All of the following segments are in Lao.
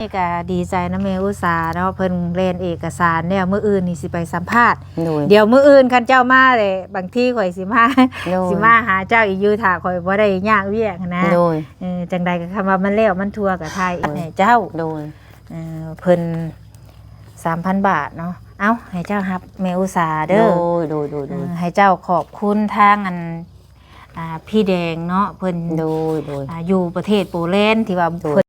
ນີ້ກະດີໃຈນຳແມ່ອຸດສາເນາະ ເພິ່ນແລ່ນເອກະສານແລ້ວ ມື້ອື່ນນີ້ຊິໄປສຳພາດ. ໂດຍ ດຽວມື້ອື່ນຄັນເຈົ້າມາແຫຼະ ບາງທີຂ້ອຍຊິມາ ໂດຍ ຊິມາຫາເຈົ້າອີກຢູ່ ຖ້າຂ້ອຍບໍ່ໄດ້ຍາກວຽກຫັ້ນນະ. ໂດຍ ເອີ ຈັ່ງໃດກໍຄຳວ່າມັນແລ້ວມັນທົ່ວກໍຖ່າຍອີກໃຫ້ເຈົ້າ. ໂດຍ ເອີ ເພິ່ນສາມພັນບາດເນາະ. ເອົ້າ ໃຫ້ເຈົ້າຮັບແມ່ອຸດສາເດີ. ໂດຍ ໂດຍ ໂດຍ ໂດຍ ເອີ ໃຫ້ເຈົ້າຂອບຄຸນທາງອັນ ອ່າ ພີ່ແດງເນາະ ເພິ່ນ ໂດຍ ໂດຍ ອ່າ ຢູ່ປະເທດໂປແລນທີ່ວ່າ ໂດຍ ເພິ່ນ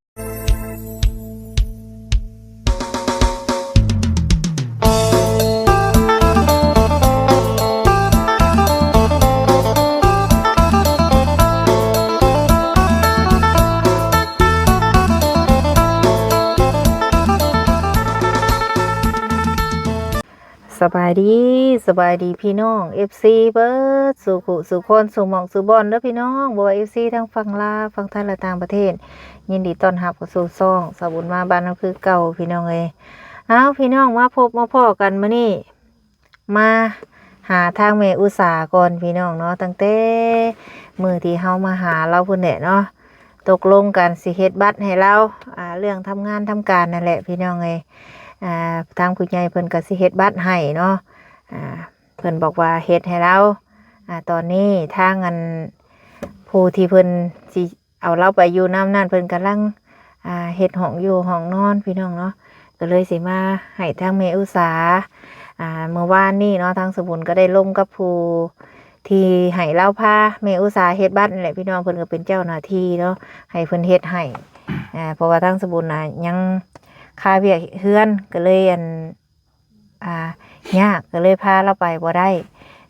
ສະບາຍດີ ສະບາຍດີພີ່ນ້ອງເອັຟຊີເບິດສູ່ຄູ່ສູ່ຄົນ ສູ່ໝ່ອງສູ່ບ່ອນເດີພີ່ນ້ອງ ບໍ່ວ່າເອັຟຊີທັງຝັ່ງລາວ ຝັ່ງໄທ ແລະ ຕ່າງປະເທດ ຍິນດີຕ້ອນຮັບເຂົ້າສູ່ຊ່ອງສາວບຸນມາບ້ານເຮົາຄືເກົ່າພີ່ນ້ອງເອີຍ. ເອົ້າ ພີ່ນ້ອງ ມາພົບມາພໍ້ກັນມື້ນີ້ ມາຫາທາງແມ່ອຸດສາກ່ອນພີ່ນ້ອງເນາະ. ຕັ້ງແຕ່ມື້ທີ່ເຮົາມາຫາລາວພຸ້ນແຫຼະເນາະ ຕົກລົງກັນຊິເຮັດບັດໃຫ້ລາວ ອ່າ ເລື່ອງທຳງານທຳການນັ້ນແຫຼະພີ່ນ້ອງເອີຍ. ອ່າ ທາງຜູ້ໃຫຍ່ເພິ່ນກໍຊິເຮັດບັດໃຫ້ເນາະ. ອ່າ ເພິ່ນບອກວ່າເຮັດໃຫ້ລາວ. ອ່າ ຕອນນີ້ທາງອັນ ຜູ້ທີ່ເພິ່ນຊິເອົາລາວໄປຢູ່ນຳນັ້ນ ເພິ່ນກຳລັງ ອ່າ ເຮັດຫ້ອງຢູ່ຫ້ອງນອນພີ່ນ້ອງເນາະ. ກໍເລີຍຊິມາໃຫ້ທາງແມ່ອຸດສາ ອ່າ ມື້ວານນີ້ເນາະ ທາງສະບຸນກໍໄດ້ລົມກັບຜູ້ທີ່ໃຫ້ລາວພາແມ່ອຸດສາເຮັດບັດນັ້ນແຫຼະພີ່ນ້ອງ. ເພິ່ນກໍເປັນເຈົ້າໜ້າທີ່ເນາະ ໃຫ້ເພິ່ນເຮັດໃຫ້. ອ່າ ເພາະວ່າທາງສະບຸນນະຍັງຄາວຽກເຮືອນ ກໍເລີຍອັນ ອ່າ ຍາກ ກໍເລີຍພາລາວໄປບໍ່ໄດ້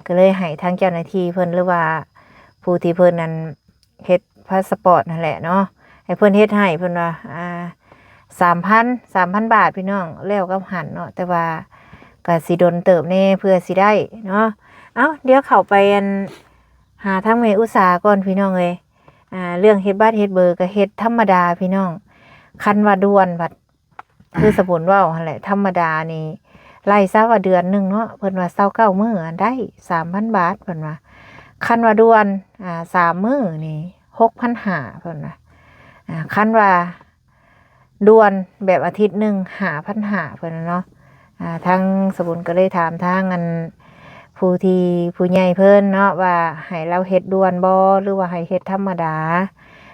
ກໍເລີຍໃຫ້ທາງເຈົ້າໜ້າທີ່ເພິ່ນ ຫຼືວ່າຜູ້ທີ່ເພິ່ນນັ້ນເຮັດພາສະປອດຫັ້ນແຫຼະເນາະ ໃຫ້ເພິ່ນເຮັດໃຫ້. ເພິ່ນວ່າ ອ່າ ສາມພັນ ສາມພັນບາດພີ່ນ້ອງ ແລ້ວກັບຫັ້ນເນາະ ແຕ່ວ່າກໍຊິດົນເຕີບແດ່ເພື່ອຊິໄດ້ເນາະ. ເອົ້າ ດຽວເຂົ້າໄປອັນ ຫາທາງແມ່ອຸດສາກ່ອນພີ່ນ້ອງເອີຍ. ອ່າ ເລື່ອງເຮັດບັດເຮັດເບີກໍເຮັດທຳມະດາພີ່ນ້ອງ ຄັນວ່າດ່ວນບັດ ຄືສະບຸນເວົ້າຫັ້ນແຫຼະ ທຳມະດານີ້ ໄລ່ຊະວ່າເດືອນໜຶ່ງເນາະ ເພິ່ນວ່າຊາວເກົ້າມື້ ໄດ້ສາມພັນບາດ ເພິ່ນວ່າ. ຄັນວ່າດ່ວນ ອ່າ ສາມມື້ນີ້ ຫົກພັນຫ້າ ເພິ່ນວ່າ. ອ່າ ຄັນວ່າດ່ວນແບບອາທິດໜຶ່ງ ຫ້າພັນຫ້າ ເພິ່ນວ່າເນາະ. ອ່າ ທາງສະບຸນກໍເລີຍຖາມທາງອັນ ຜູ້ທີ່ ຜູ້ໃຫຍ່ເພິ່ນເນາະ ວ່າໃຫ້ລາວເຮັດດ່ວນບໍ່ ຫຼືວ່າໃຫ້ເຮັດທຳມະດາ.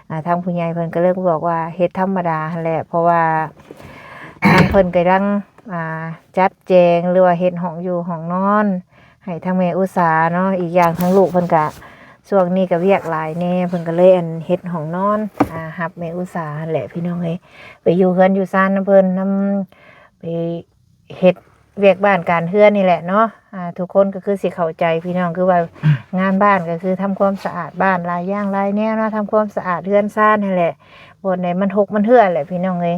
ອ່າ ທາງຜູ້ໃຫຍ່ເພິ່ນກໍເລີຍບອກວ່າເຮັດທຳມະດາຫັ້ນແຫຼະ ເພາະວ່າທາງເພິ່ນກຳລັງ ອ່າ ຈັດແຈງ ຫຼືວ່າເຮັດຫ້ອງຢູ່ຫ້ອງນອນໃຫ້ທາງແມ່ອຸດສາເນາະ. ອີກຢ່າງທາງລູກເພິ່ນກະ ຊ່ວງນີ້ກະວຽກຫຼາຍແດ່ ເພິ່ນກໍເລີຍອັນເຮັດຫ້ອງນອນ ອ່າ ຮັບແມ່ອຸດສາຫັ້ນແຫຼະພີ່ນ້ອງເອີຍ. ໄປຢູ່ເຮືອນຢູ່ຊານນຳເພິ່ນ ນຳ ໄປເຮັດວຽກບ້ານການເຮືອນນີ້ແຫຼະເນາະ. ອ່າ ທຸກຄົນກໍຄືຊິເຂົ້າໃຈພີ່ນ້ອງ ຄືວ່າງານບ້ານກໍຄືທຳຄວາມສະອາດບ້ານ ຫຼາຍຢ່າງຫຼາຍແນວເນາະ ທຳຄວາມສະອາດເຮືອນຊານຫັ້ນແຫຼະ ບ່ອນໃດມັນຮົກມັນເຮື້ອແຫຼະພີ່ນ້ອງເອີຍ.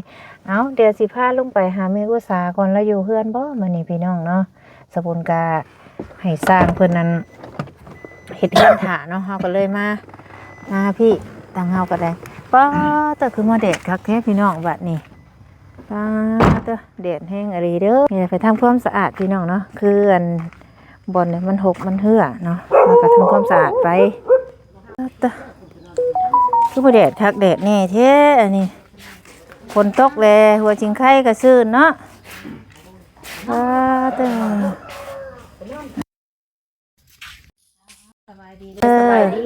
ເອົ້າ ດຽວຊິພາລົງໄປຫາແມ່ອຸດສາກ່ອນ ລາວຢູ່ເຮືອນບໍ່ມື້ນີ້ພີ່ນ້ອງເນາະ. ສະບຸນກະໃຫ້ຊ່າງເພິ່ນນັ້ນເຮັດເຮືອນຖ້າເນາະ ເຮົາກໍເລີຍມາ ມາພີ່ ທາງເຮົາກໍໄດ້. ປ້າດ ແຕ່ຄືມາແດດຄັກແທ້ພີ່ນ້ອງ ບັດນີ້ ປ້າດ ແດດແຮງອີ່ຫຼີເດີ. ນີ້ແຫຼະ ໄປທຳຄວາມສະອາດພີ່ນ້ອງເນາະ ຄືອັນ ບ່ອນໃດມັນຮົກມັນເຮື້ອເນາະ ເຮົາກໍທຳຄວາມສະອາດໄປ. ປ້າດ ຄືບໍ່ແດດຄັກແດດແນ່ແທ້ອັນນີ້ ຝົນຕົກແລ ຫົວຈິງໄຄກໍຊື່ນເນາະ. ປ້າດ ສະບາຍດີ ເອີ ສະບາຍດີ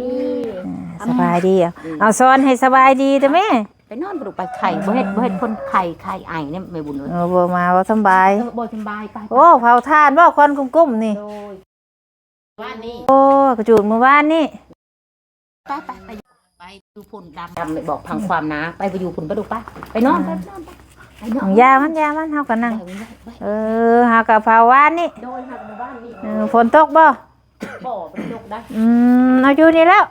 ສະບາຍດີ. ເອົາ ເອົາ ສອນໃຫ້ສະບາຍດີເດີແມ່. ໄປນອນບໍ່ລູກ ໄປໄຂ້ ບໍ່ເຮັດ ບໍ່ເຮັດຄົນໄຂ້ ໄຂ້ໄອນີ້ແມ່ບຸນເອີຍ. ເອີ ບໍ່ມາ ບໍ່ສຳບາຍ ເອີ ບໍ່ສຳບາຍ. ໄປ ໂອ້ ເຜົາຖ່ານບໍ່ ຄວັນກຸ້ມໆນີ້. ໂດຍ ວານນີ້ ໂອ້ ກະຈູດມື້ວານນີ້. ໄປ ໄປ ໄປ ໄປຢູ່ພຸ້ນ ດຳ ດຳ ບອກພັງຄວາມນາ ໄປ ໄປຢູ່ພຸ້ນ ໄປລູກ ໄປ ໄປນອນ ໄປນອນ ໄປ ໄປນອນ. ຢ່າມັນ ຢ່າມັນ ເຮົາກໍນັ່ງ ໄປ ໄປ ເອີ ເຮົາກໍເຜົາວານນີ້. ໂດຍ ເຮົາຢູ່ບ້ານນີ້. ເອີ ຝົນຕົກບໍ່? ບໍ່ ບໍ່ຕົກໄດ໋. ອືມ ເອົາຢູ່ນີ້ແລ້ວ.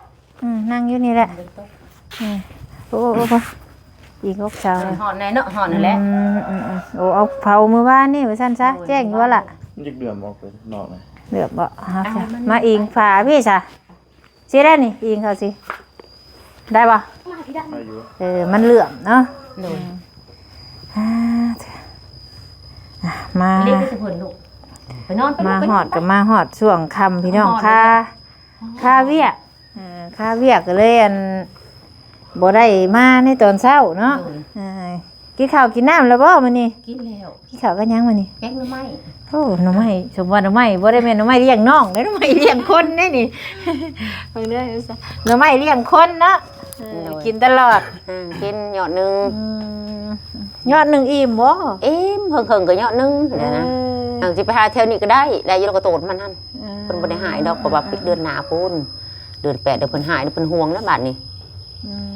ອືມ ນັ່ງຢູ່ນີ້ແຫຼະ. ອືມ ໂອ້ ໂອ້ ໂອ້ ອີກຫົກເສົາ ເອີ ຮ້ອນແດ່ເນາະ ຮ້ອນຫັ້ນແຫຼະ. ອືມ ອືມ ອືມ ໂອ້ ເອົາເຜົາມື້ວານນີ້ວ່າຊັ້ນຊະ. ໂດຍ ແຈ້ງຢູ່ບໍ່ລະ? ມັນຈະເຫຼືອມອອກໄປນອກນະ. ເຫຼືອມບໍ່? ເອົາ ເອົາ ມາອີງຝາພີ່ຊະ. ຊິໄດ້ນີ້ ອີງເຂົ້າຊິ ໄດ້ບໍ່? ໄດ້ຢູ່ ເອີ ມັນເຫຼືອມເນາະ. ໂດຍ ອືມ ອ່າ ມາ ມາຮອດກໍມາຮອດຊ່ວງຄ່ຳພີ່ນ້ອງ ຄ່າ ຄ່າວຽກ ເອີ ຄ່າວຽກກໍເລີຍອັນ ບໍ່ໄດ້ມາໃນຕອນເຊົ້າເນາະ. ໂດຍ ເອີ ກິນເຂົ້າກິນນ້ຳແລ້ວບໍ່ມື້ນີ້? ກິນແລ້ວ. ກິນເຂົ້າກັບຫຍັງມື້ນີ້? ແກງໜໍ່ໄມ້. ໂອ້ ໜໍ່ໄມ້ ສົມວ່າໜໍ່ໄມ້ບໍ່ໄດ້ແມ່ນໜໍ່ໄມ້ລ້ຽງນ້ອງເດ້ ໜໍ່ໄມ້ລ້ຽງຄົນເດ້ນີ້. ເບິ່ງເດີ ໜໍ່ໄມ້ລ້ຽງຄົນເນາະ. ເອີ ໂດຍ ກິນຕະຫຼອດ. ເອີ ກິນຍອດໜຶ່ງ. ອືມ ຍອດໜຶ່ງອີ່ມບໍ່? ອີ່ມ ເຄິ່ງໆກໍຍອດໜຶ່ງ. ເອີ ຫັ້ນນະ ຫາກຊິໄປຫາແຖວນີ້ກໍໄດ້ ໄດ້ຢູ່ ແລ້ວກໍໂຕດມັນຫັ້ນ. ເອີ ເພິ່ນບໍ່ໄດ້ຫາຍດອກ ເພາະວ່າປິດເດືອນໜ້າພຸ້ນ ເດືອນແປດ ເດີ ເພິ່ນຫາຍ ເພິ່ນຫ່ວງແລ້ວບາດນີ້.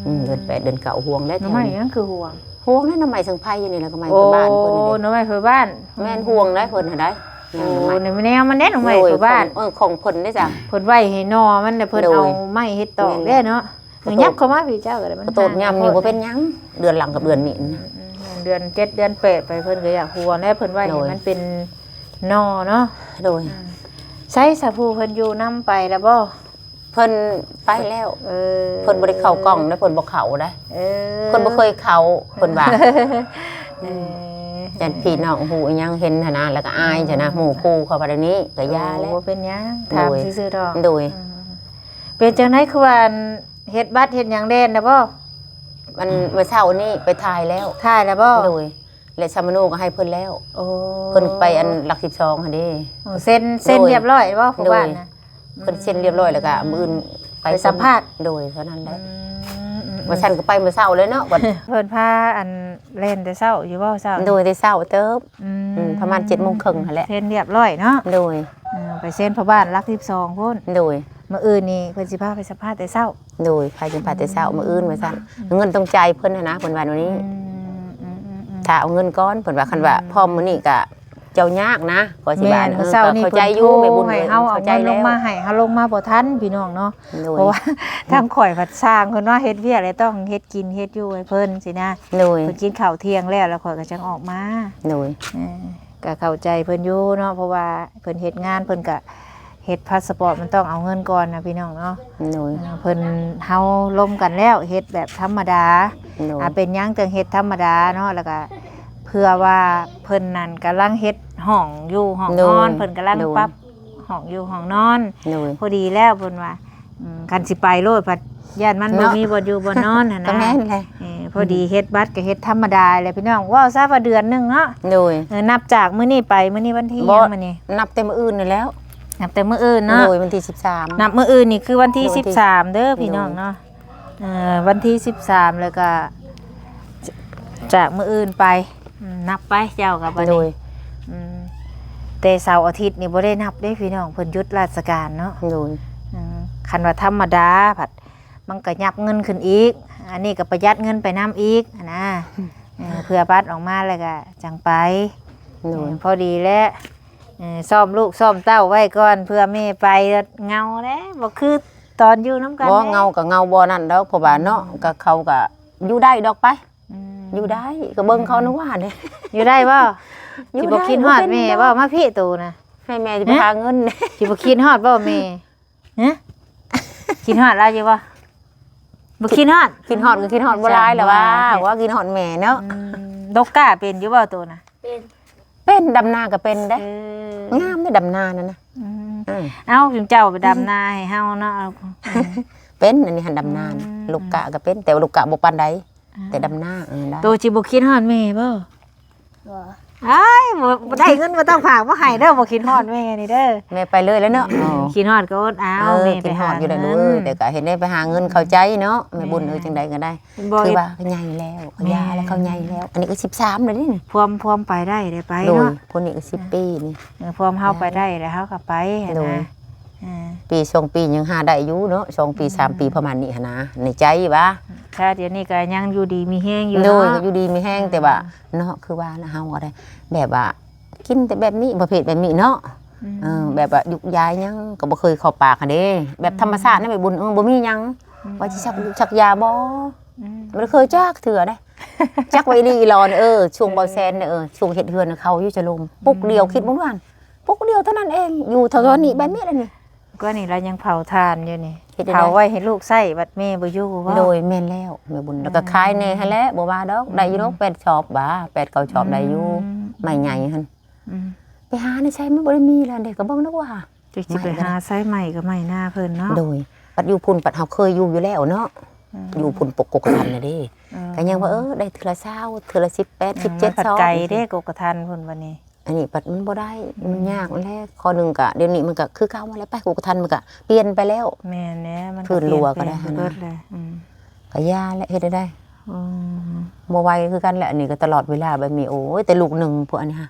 ອືມ ເດືອນແປດ ເດືອນເກົ້າ ຫ່ວງແລ້ວ. ໜໍ່ໄມ້ຫຍັງຄືຫ່ວງ? ຫ່ວງແລ້ວ ໜໍ່ໄມ້ເຊິ່ງໄພຢູ່ນີ້ແຫຼະ ກໍໄມ້ເພື່ອບ້ານເພິ່ນນີ້ເດ້. ໂອ້ ໜໍ່ໄມ້ເພື່ອບບ້ານ. ແມ່ນ ຫ່ວງໄດ້ເພິ່ນຫັ້ນໄດ໋. ໂອ້ ແນວມັນແນວມັນເດ້ ໜໍ່ໄມ້ເພື່ອບ້ານ. ໂດຍ ຂອງ ເອີ ຂອງເພິ່ນເດ້ຈ້ະ ເພິ່ນໄວ້ໃຫ້ໜໍ່ມັນ ແລ້ວເພິ່ນເອົາໄມ້ເຮັດຕອກເດ້ເນາະ. ໂດຍ ຍັບເຂົ້າມາພີ່ເຈົ້າກໍໄດ້ ມັນ ກະໂຕດຍຳຢູ່ ບໍ່ເປັນຫຍັງ ເດືອນຫຼັງກັບເດືອນນີ້. ອືມ ເດືອນເຈັດ ເດືອນແປດໄປ ເພິ່ນກໍຢາກຫົວແລ້ວ ເພິ່ນໄວ້ໃຫ້ມັນເປັນໜໍ່ເນາະ. ໂດຍ ໃສສະຜູ້ເພິ່ນຢູ່ນຳໄປແລ້ວບໍ່? ເພິ່ນໄປແລ້ວ. ເອີ ເພິ່ນບໍ່ໄດ້ເຂົ້າກ້ອງເດ້ ເພິ່ນບໍ່ເຂົ້າໄດ໋. ເອີ ເພິ່ນບໍ່ເຄີຍເຂົ້າ ເພິ່ນວ່າ. ເອີ ຢ້ານພີ່ນ້ອງຮູ້ອີ່ຫຍັງເຫັນຫັ້ນນະ ແລ້ວກໍອາຍຊັ້ນນະ. ອືມ ໝູ່ຄູ່ເຂົາວ່າແນວນີ້ ກໍຢ່າແຫຼະ. ໂອ້ ບໍ່ເປັນຫຍັງ ຖາມຊື່ໆດອກ. ໂດຍ ອືມ ເປັນຈັ່ງໃດຄືວ່າອັນ ເຮັດບັດເຮັດຫຍັງແລ່ນແລ້ວບໍ່? ມັນ ມື້ເຊົ້ານີ້ໄປຖ່າຍແລ້ວ. ຖ່າຍແລ້ວບໍ່? ໂດຍ ແລະ ສຳມະໂນກໍໃຫ້ເພິ່ນແລ້ວ. ໂອ້ ເພິ່ນໄປອັນຫຼັກສິບສອງຫັ້ນເດ້. ໂອ້ ເຊັນ ເຊັນ ໂດຍ ຮຽບຮ້ອຍບໍ່ ຜູ້ບ້ານນະ? ໂດຍ ອືມ ເພິ່ນເຊັນຮຽບຮ້ອຍແລ້ວກໍມື້ອື່ນໄປ ໄປສຳພາດ. ໂດຍ ເທົ່ານັ້ນແຫຼະ. ອືມ ອືມ ວ່າຊັ້ນກໍໄປມື້ເຊົ້າເລີຍເນາະ. ເພິ່ນພາອັນແລ່ນແຕ່ເຊົ້າຢູ່ບໍ່ ເຊົ້າ? ໂດຍ ແຕ່ເຊົ້າເຕີບ. ອືມ ອືມ ປະມານເຈັດໂມງເຄິ່ງຫັ້ນແຫຼະ ເຊັນຮຽບຮ້ອຍເນາະ. ໂດຍ ເອີ ໄປເຊັນພໍ່ບ້ານຫຼັກສິບສອງພຸ້ນ. ໂດຍ ມື້ອື່ນນີ້ເພິ່ນຊິພາໄປສຳພາດແຕ່ເຊົ້າ. ໂດຍ ພາສຳພາດແຕ່ເຊົ້າ ອືມ ມື້ອື່ນວ່າຊັ້ນ. ອືມ ເງິນຕ້ອງຈ່າຍເພິ່ນຫັ້ນນະ ເພິ່ນວ່າແນວນີ້. ອືມ ອືມ ອືມ ອືມ ຖ້າເອົາເງິນກ່ອນ ເພິ່ນວ່າ ຄັນວ່າ ອືມ ພ້ອມມື້ນີ້ກະເຈົ້າຍາກນະ ກໍຊິວ່າ. ແມ່ນ ເອີ ມື້ເຊົ້ານີ້ເພິ່ນໂທໃຫ້ເຮົາເອົາເງິນລົງມາໃຫ້ ເຮົາລົງມາບໍ່ທັນພີ່ນ້ອງເນາະ. ໂດຍ ເພາະວ່າທາງຂ້ອຍພັດສ້າງເພິ່ນວ່າເຮັດວຽກແລ້ວຕ້ອງເຮັດກິນເຮັດຢູ່ໃຫ້ເພິ່ນຊີ້ນະ. ໂດຍ ເພິ່ນກິນເຂົ້າທ່ຽງແລ້ວ ແລ້ວຂ້ອຍກໍຈັ່ງອອກມາ. ໂດຍ ເອີ ກໍເຂົ້າໃຈເພິ່ນຢູ່ເນາະ ເພາະວ່າເພິ່ນເຮັດງານ ເພິ່ນກໍເຮັດພາສະປອດ ມັນຕ້ອງເອົາເງິນກ່ອນນະພີ່ນ້ອງເນາະ. ໂດຍ ເອີ ເພິ່ນ ເຮົາລົມກັນແລ້ວ ເຮັດແບບທຳມະດາ. ໂດຍ ອາ ເປັນຫຍັງຈຶ່ງເຮັດທຳມະດາເນາະ ແລ້ວກໍເພື່ອວ່າເພິ່ນນັ້ນກຳລັງເຮັດຫ້ອງຢູ່ຫ້ອງນອນ. ໂດຍ ເພິ່ນກຳລັງ ໂດຍ ປັບຫ້ອງຢູ່ຫ້ອງນອນ. ໂດຍ ພໍດີແລ້ວເພິ່ນວ່າ ອືມ ຄັນຊິໄປໂລດພັດຢ້ານມັນ ເນາະ ບໍ່ມີບ່ອນຢູ່ບ່ອນນອນຫັ້ນນະ. ກໍແມ່ນແຫຼະ. ເອີ ພໍດີເຮັດບັດກໍເຮັດທຳມະດາແຫຼະພີ່ນ້ອງ ເວົ້າຊະວ່າເດືອນໜຶ່ງເນາະ. ໂດຍ ເອີ ນັບຈາກມື້ນີ້ໄປ ມື້ນີ້ວັນທີຫຍັງມື້ນີ້? ນັບແຕ່ມື້ອື່ນນີ້ແລ້ວ. ນັບແຕ່ມື້ອື່ນເນາະ. ໂດຍ ວັນທີສິບສາມ. ນັບມື້ອື່ນນີ້ຄືວັນທີສິບສາມເດີ ໂດຍ ພີ່ນ້ອງເນາະ. ເອີ ວັນທີສິບສາມ ແລ້ວກໍຈາກມື້ອື່ນໄປ. ອືມ ນັບໄປເຈົ້າກໍບັດນີ້. ໂດຍ ອືມ ແຕ່ເສົາອາທິດນີ້ບໍ່ໄດ້ນັບເດ້ພີ່ນ້ອງ ເພິ່ນຢຸດລາຊະການເນາະ. ໂດຍ ອືມ ຄັນວ່າທຳມະດາພັດ ມັນກໍຫຍັບເງິນຂຶ້ນອີກ ອັນນີ້ກໍປະຢັດເງິນໄປນຳອີກຫັ້ນນະ. ເອີ ເພື່ອບັດອອກມາແລ້ວກໍຈັ່ງໄປ. ໂດຍ ເອີ ພໍດີແຫຼະ. ເອີ ຊ້ອມລູກຊ້ອມເຕົ້າໄວ້ກ່ອນ ເພື່ອແມ່ໄປເຫງົາແຫຼະ ບໍ່ຄືຕອນຢູ່ນຳກັນ. ບໍ່ເຫງົາກໍເຫງົາບໍ່ນັ້ນດອກ ເພາະວ່າເນາະ ອືມ ກໍເຂົາກໍຢູ່ໄດ້ດອກໄປ. ອືມ ຢູ່ໄດ້ ກໍເບິ່ງເຂົາ ອືມ ນະວ່າເດ້. ຢູ່ໄດ້ບໍ່? ຢູ່ໄດ້. ຊິບໍ່ຄິດຮອດແມ່ບໍ່? ມາພີ້ໂຕນະ ໃຫ້ແມ່ຊິໄປຫາເງິນ. ຊິບໍ່ຄິດຮອດບໍ່ແມ່? ຮະ ຄິດຮອດລາວຢູ່ບໍ່? ບໍ່ຄິດຮອດ. ຄິດຮອດກໍຄິດຮອດບໍ່ຫຼາຍແຫຼະວ່າ ວ່າຄິດຮອດແມ່ເນາະ. ອືມ ດົກກ້າເປັນຢູ່ບໍ່ໂຕນະ? ເປັນ ເປັນ ດຳນາກໍເປັນເດ້. ເອີ ງາມເດ້ດຳນານັ້ນນະ. ອືມ ເອີ ເອົາ ເຈົ້າໄປດຳນາໃຫ້ເຮົາເນາະ. ເປັນ ອັນນີ້ຫັ້ນດຳນານະ. ອືມ ລູກກະກໍເປັນ ແຕ່ວ່າລູກກະບໍ່ປານໃດ. ອ່າ ແຕ່ດຳນາ ເອີ ໄດ້. ໂຕຊິບໍ່ຄິດຮອດແມ່ບໍ່? ບໍ່. ອ້າຍ ບໍ່ ບໍ່ໄດ້ເງິນບໍ່ຕ້ອງຝາກມາໃຫ້ເດີ ບໍ່ຄິດຮອດແມ່ນີ້ເດີ. ແມ່ໄປເລີຍແລ້ວເນາະ. ເອີ ຄິດຮອດກໍອົດເອົາ. ເອີ ແມ່ໄປຫາເງິນ ແຕ່ກໍເຮັດໄດ້ໄປຫາເງິນ ເຂົ້າໃຈເນາະ ແມ່ບຸນ. ເອີ ຈັ່ງໃດກໍໄດ້ ຄືວ່າເຂົາໃຫຍ່ແລ້ວ ເຂົາຢ່າແລ້ວ ເຂົາໃຫຍ່ແລ້ວ. ອັນນີ້ກໍສິບສາມແລ້ວນີ້ ພວມ ພວມໄປໄດ້ ໄດ້ໄປເນາະ. ໂດຍ ຜູ້ນີ້ກໍສິບປີນີ້. ເອີ ພວມເຮົາໄປໄດ້ແລ້ວ ເຮົາກໍໄປຫັ້ນນະ. ໂດຍ ອ່າ ປີສອງປີຍັງຫາໄດ້ຢູ່ເນາະ ສອງປີ ອືມ ສາມປີປະມານນີ້ຫັ້ນນະ ໃນໃຈວ່າ. ຊາດດຽວນີ້ກໍຍັງຢູ່ດີມີແຮງຢູ່ເນາະ. ໂດຍ ກໍຢູ່ດີມີແຮງ ອືມ ແຕ່ວ່າເນາະ ຄືວ່ານະ ເຮົາກໍໄດ້ແບບວ່າກິນແຕ່ແບບນີ້ ປະເພດແບບນີ້ເນາະ. ອືມ ເອີ ແບບວ່າຢຸກຢາຫຍັງກໍບໍ່ເຄີຍເຂົ້າປາກຫັ້ນເດ້ ແບບ ອືມ ທຳມະຊາດນະແມ່ບຸນ. ເອີ ບໍ່ມີຫຍັງ ອືມ ວ່າຊິສັກຢູສັກຢາບໍ່. ອືມ ບໍ່ໄດ້ເຄີຍຈັກເທື່ອເດ້. ຈັກວ່າອີຫຼີອີຫຼໍນີ້ ເອີ ຊ່ວງ ອືມ ເບົາແຊນນີ້ ເອີ ຊ່ວງເຮັດເຮືອນເຂົາຢູ່ຈະລົງ ປຸກດຽວ ອືມ ຄິດເບິ່ງດູຫັ້ນ ປຸກດຽວເທົ່ານັ້ນເອງ ຢູ່ເທົ່ານີ້ ອືມ ແບບນີ້ແຫຼະນີ້. ກວ່ານີ້ລາວຍັງເຜົາຖ່ານຢູ່ນີ້ ເຜົາໄວ້ໃຫ້ລູກໃຊ້ ບັດແມ່ບໍ່ຢູ່ບໍ່? ໂດຍ ແມ່ນແລ້ວແມ່ບຸນ. ອືມ ແລ້ວກໍຂາຍແດ່ຫັ້ນແຫຼະ ບໍ່ວ່າດອກ ອືມ ໄດ້ຢູ່ດອກ ແປດຊອບຫວາ ແປດເກົ້າຊອບໄດ້ຢູ່. ອືມ ໄມ້ໃຫຍ່ຫັ້ນ. ອືມ ໄປຫາໃນໃສມັນບໍ່ໄດ້ມີແລ້ວເດ້ ກໍເບິ່ງນະວ່າ ຈັກຊິໄປຫາໃສ ໄມ້ກໍໄມ້ນາເພິ່ນເນາະ. ໂດຍ ບັດຢູ່ພຸ້ນ ບັດເຮົາເຄີຍຢູ່ຢູ່ແລ້ວເນາະ. ຢູ່ພຸ້ນ ປກ ກົກກະທັນນະເດ້ ອືມ ກໍຍັງວ່າ ເອີ ໄດ້ເທື່ອລະຊາວ ເທື່ອລະສິບແປດ ອືມ ສິບເຈັດ ມັນພັດໄກເດ້ ຊາວ ກົກກະທັນພຸ້ນ ບັດນີ້ ອັນນີ້ບັດມັນບໍ່ໄດ້ ອືມ ມັນຍາກແລ້ວ ຂໍ້ໜຶ່ງກະ ດຽວນີ້ມັນກະຄືເກົ່າຫັ້ນແຫຼະ ໄປ ກົກກະທັນມັນກະປ່ຽນໄປແລ້ວ ແມ່ນແຫຼະ ມັນກະປ່ຽນແປງໄປເບິດແລ້ວ ອືມ ກະຢ່າແຫຼະ ເຮັດແນວໃດ ອືມ ບໍ່ໄຫວຄືກັນແຫຼະ ອັນນີ້ກໍຕະຫຼອດເວລາແບບນີ້ ໂອ້ຍ ແຕ່ລູກໜຶ່ງ ພວກອັນນີ້ຫະ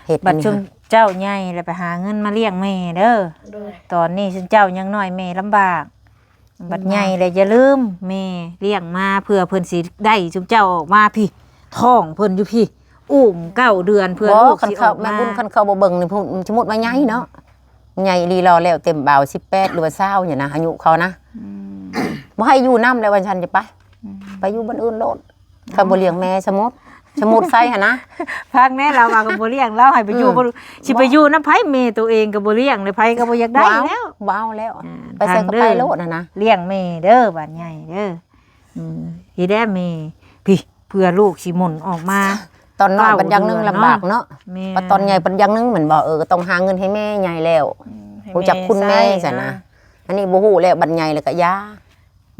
ເຮັດ ບັດຊຸມເຈົ້າໃຫຍ່ແລ້ວ ໄປຫາເງິນມາລ້ຽງແມ່ເດີ ໂດຍ ຕອນນີ້ຊຸມເຈົ້າຍັງນ້ອຍ ແມ່ລຳບາກ ບັດໃຫຍ່ແລ້ວຢ່າລືມ ແມ່ລ້ຽງມາເພື່ອເພິ່ນຊິໄດ້ຊຸມເຈົ້າອອກມາພີ້ ທ້ອງເພິ່ນຢູ່ພີ້ ອຸ້ມເກົ້າເດືອນ ເພື່ອລູກຊິອອກມາ ແມ່ບຸນ ຄັນເຂົາບໍ່ເບິ່ງນີ້ ສົມມຸດວ່າໃຫຍ່ເນາະ ໃຫຍ່ອີ່ຫຼີ ລໍແລ້ວເຕັມບ່າວ ສິບແປດ ຫຼືວ່າ ຊາວ ນີ້ນະ ອາຍຸເຂົານະ ອືມ ບໍ່ໃຫ້ຢູ່ນຳແລ້ວ ວ່າຊັ້ນ ຈະໄປ ອືມ ໄປຢູ່ບ່ອນອື່ນໂລດ ຄັນບໍ່ລ້ຽງແມ່ ສົມມຸດ ສົມມຸດໃສ່ຫັ້ນນະ ຟັງແດ່ ລາວວ່າຄັນບໍ່ລ້ຽງ ລາວໃຫ້ໄປຢູ່ ອືມ ບໍ່ ຊິໄປຢູ່ນຳໃຜ ແມ່ໂຕເອງກໍບໍ່ລ້ຽງ ແລ້ວໃຜກໍບໍ່ຢາກໄດ້ແລ້ວ ບໍ່ເອົາແລ້ວ ອ່າ ໄປໃສກໍໄປໂລດຫັ້ນນະ ລ້ຽງແມ່ເດີ ບາດໃຫຍ່ເດີ ອືມ ຊິໄດ້ແມ່ພີ້ ເພື່ອລູກຊິໝຸນອອກມາ ຕອນນ້ອຍບັດຢ່າງໜຶ່ງລຳບາກເນາະ ແມ່ນ ບັດຕອນໃຫຍ່ບັດຢ່າງໜຶ່ງແມ່ນບໍ່ ເອີ ກໍຕ້ອງຫາເງິນໃຫ້ແມ່ໃຫຍ່ແລ້ວ ອືມ ໃຫ້ ຮູ້ຈັກຄຸນແມ່ ແມ່ໃຊ້ ຊັ້ນນະ ອ່າ ອັນນີ້ບໍ່ຮູ້ແລ້ວ ບັດໃຫຍ່ແລ້ວກໍຢ່າ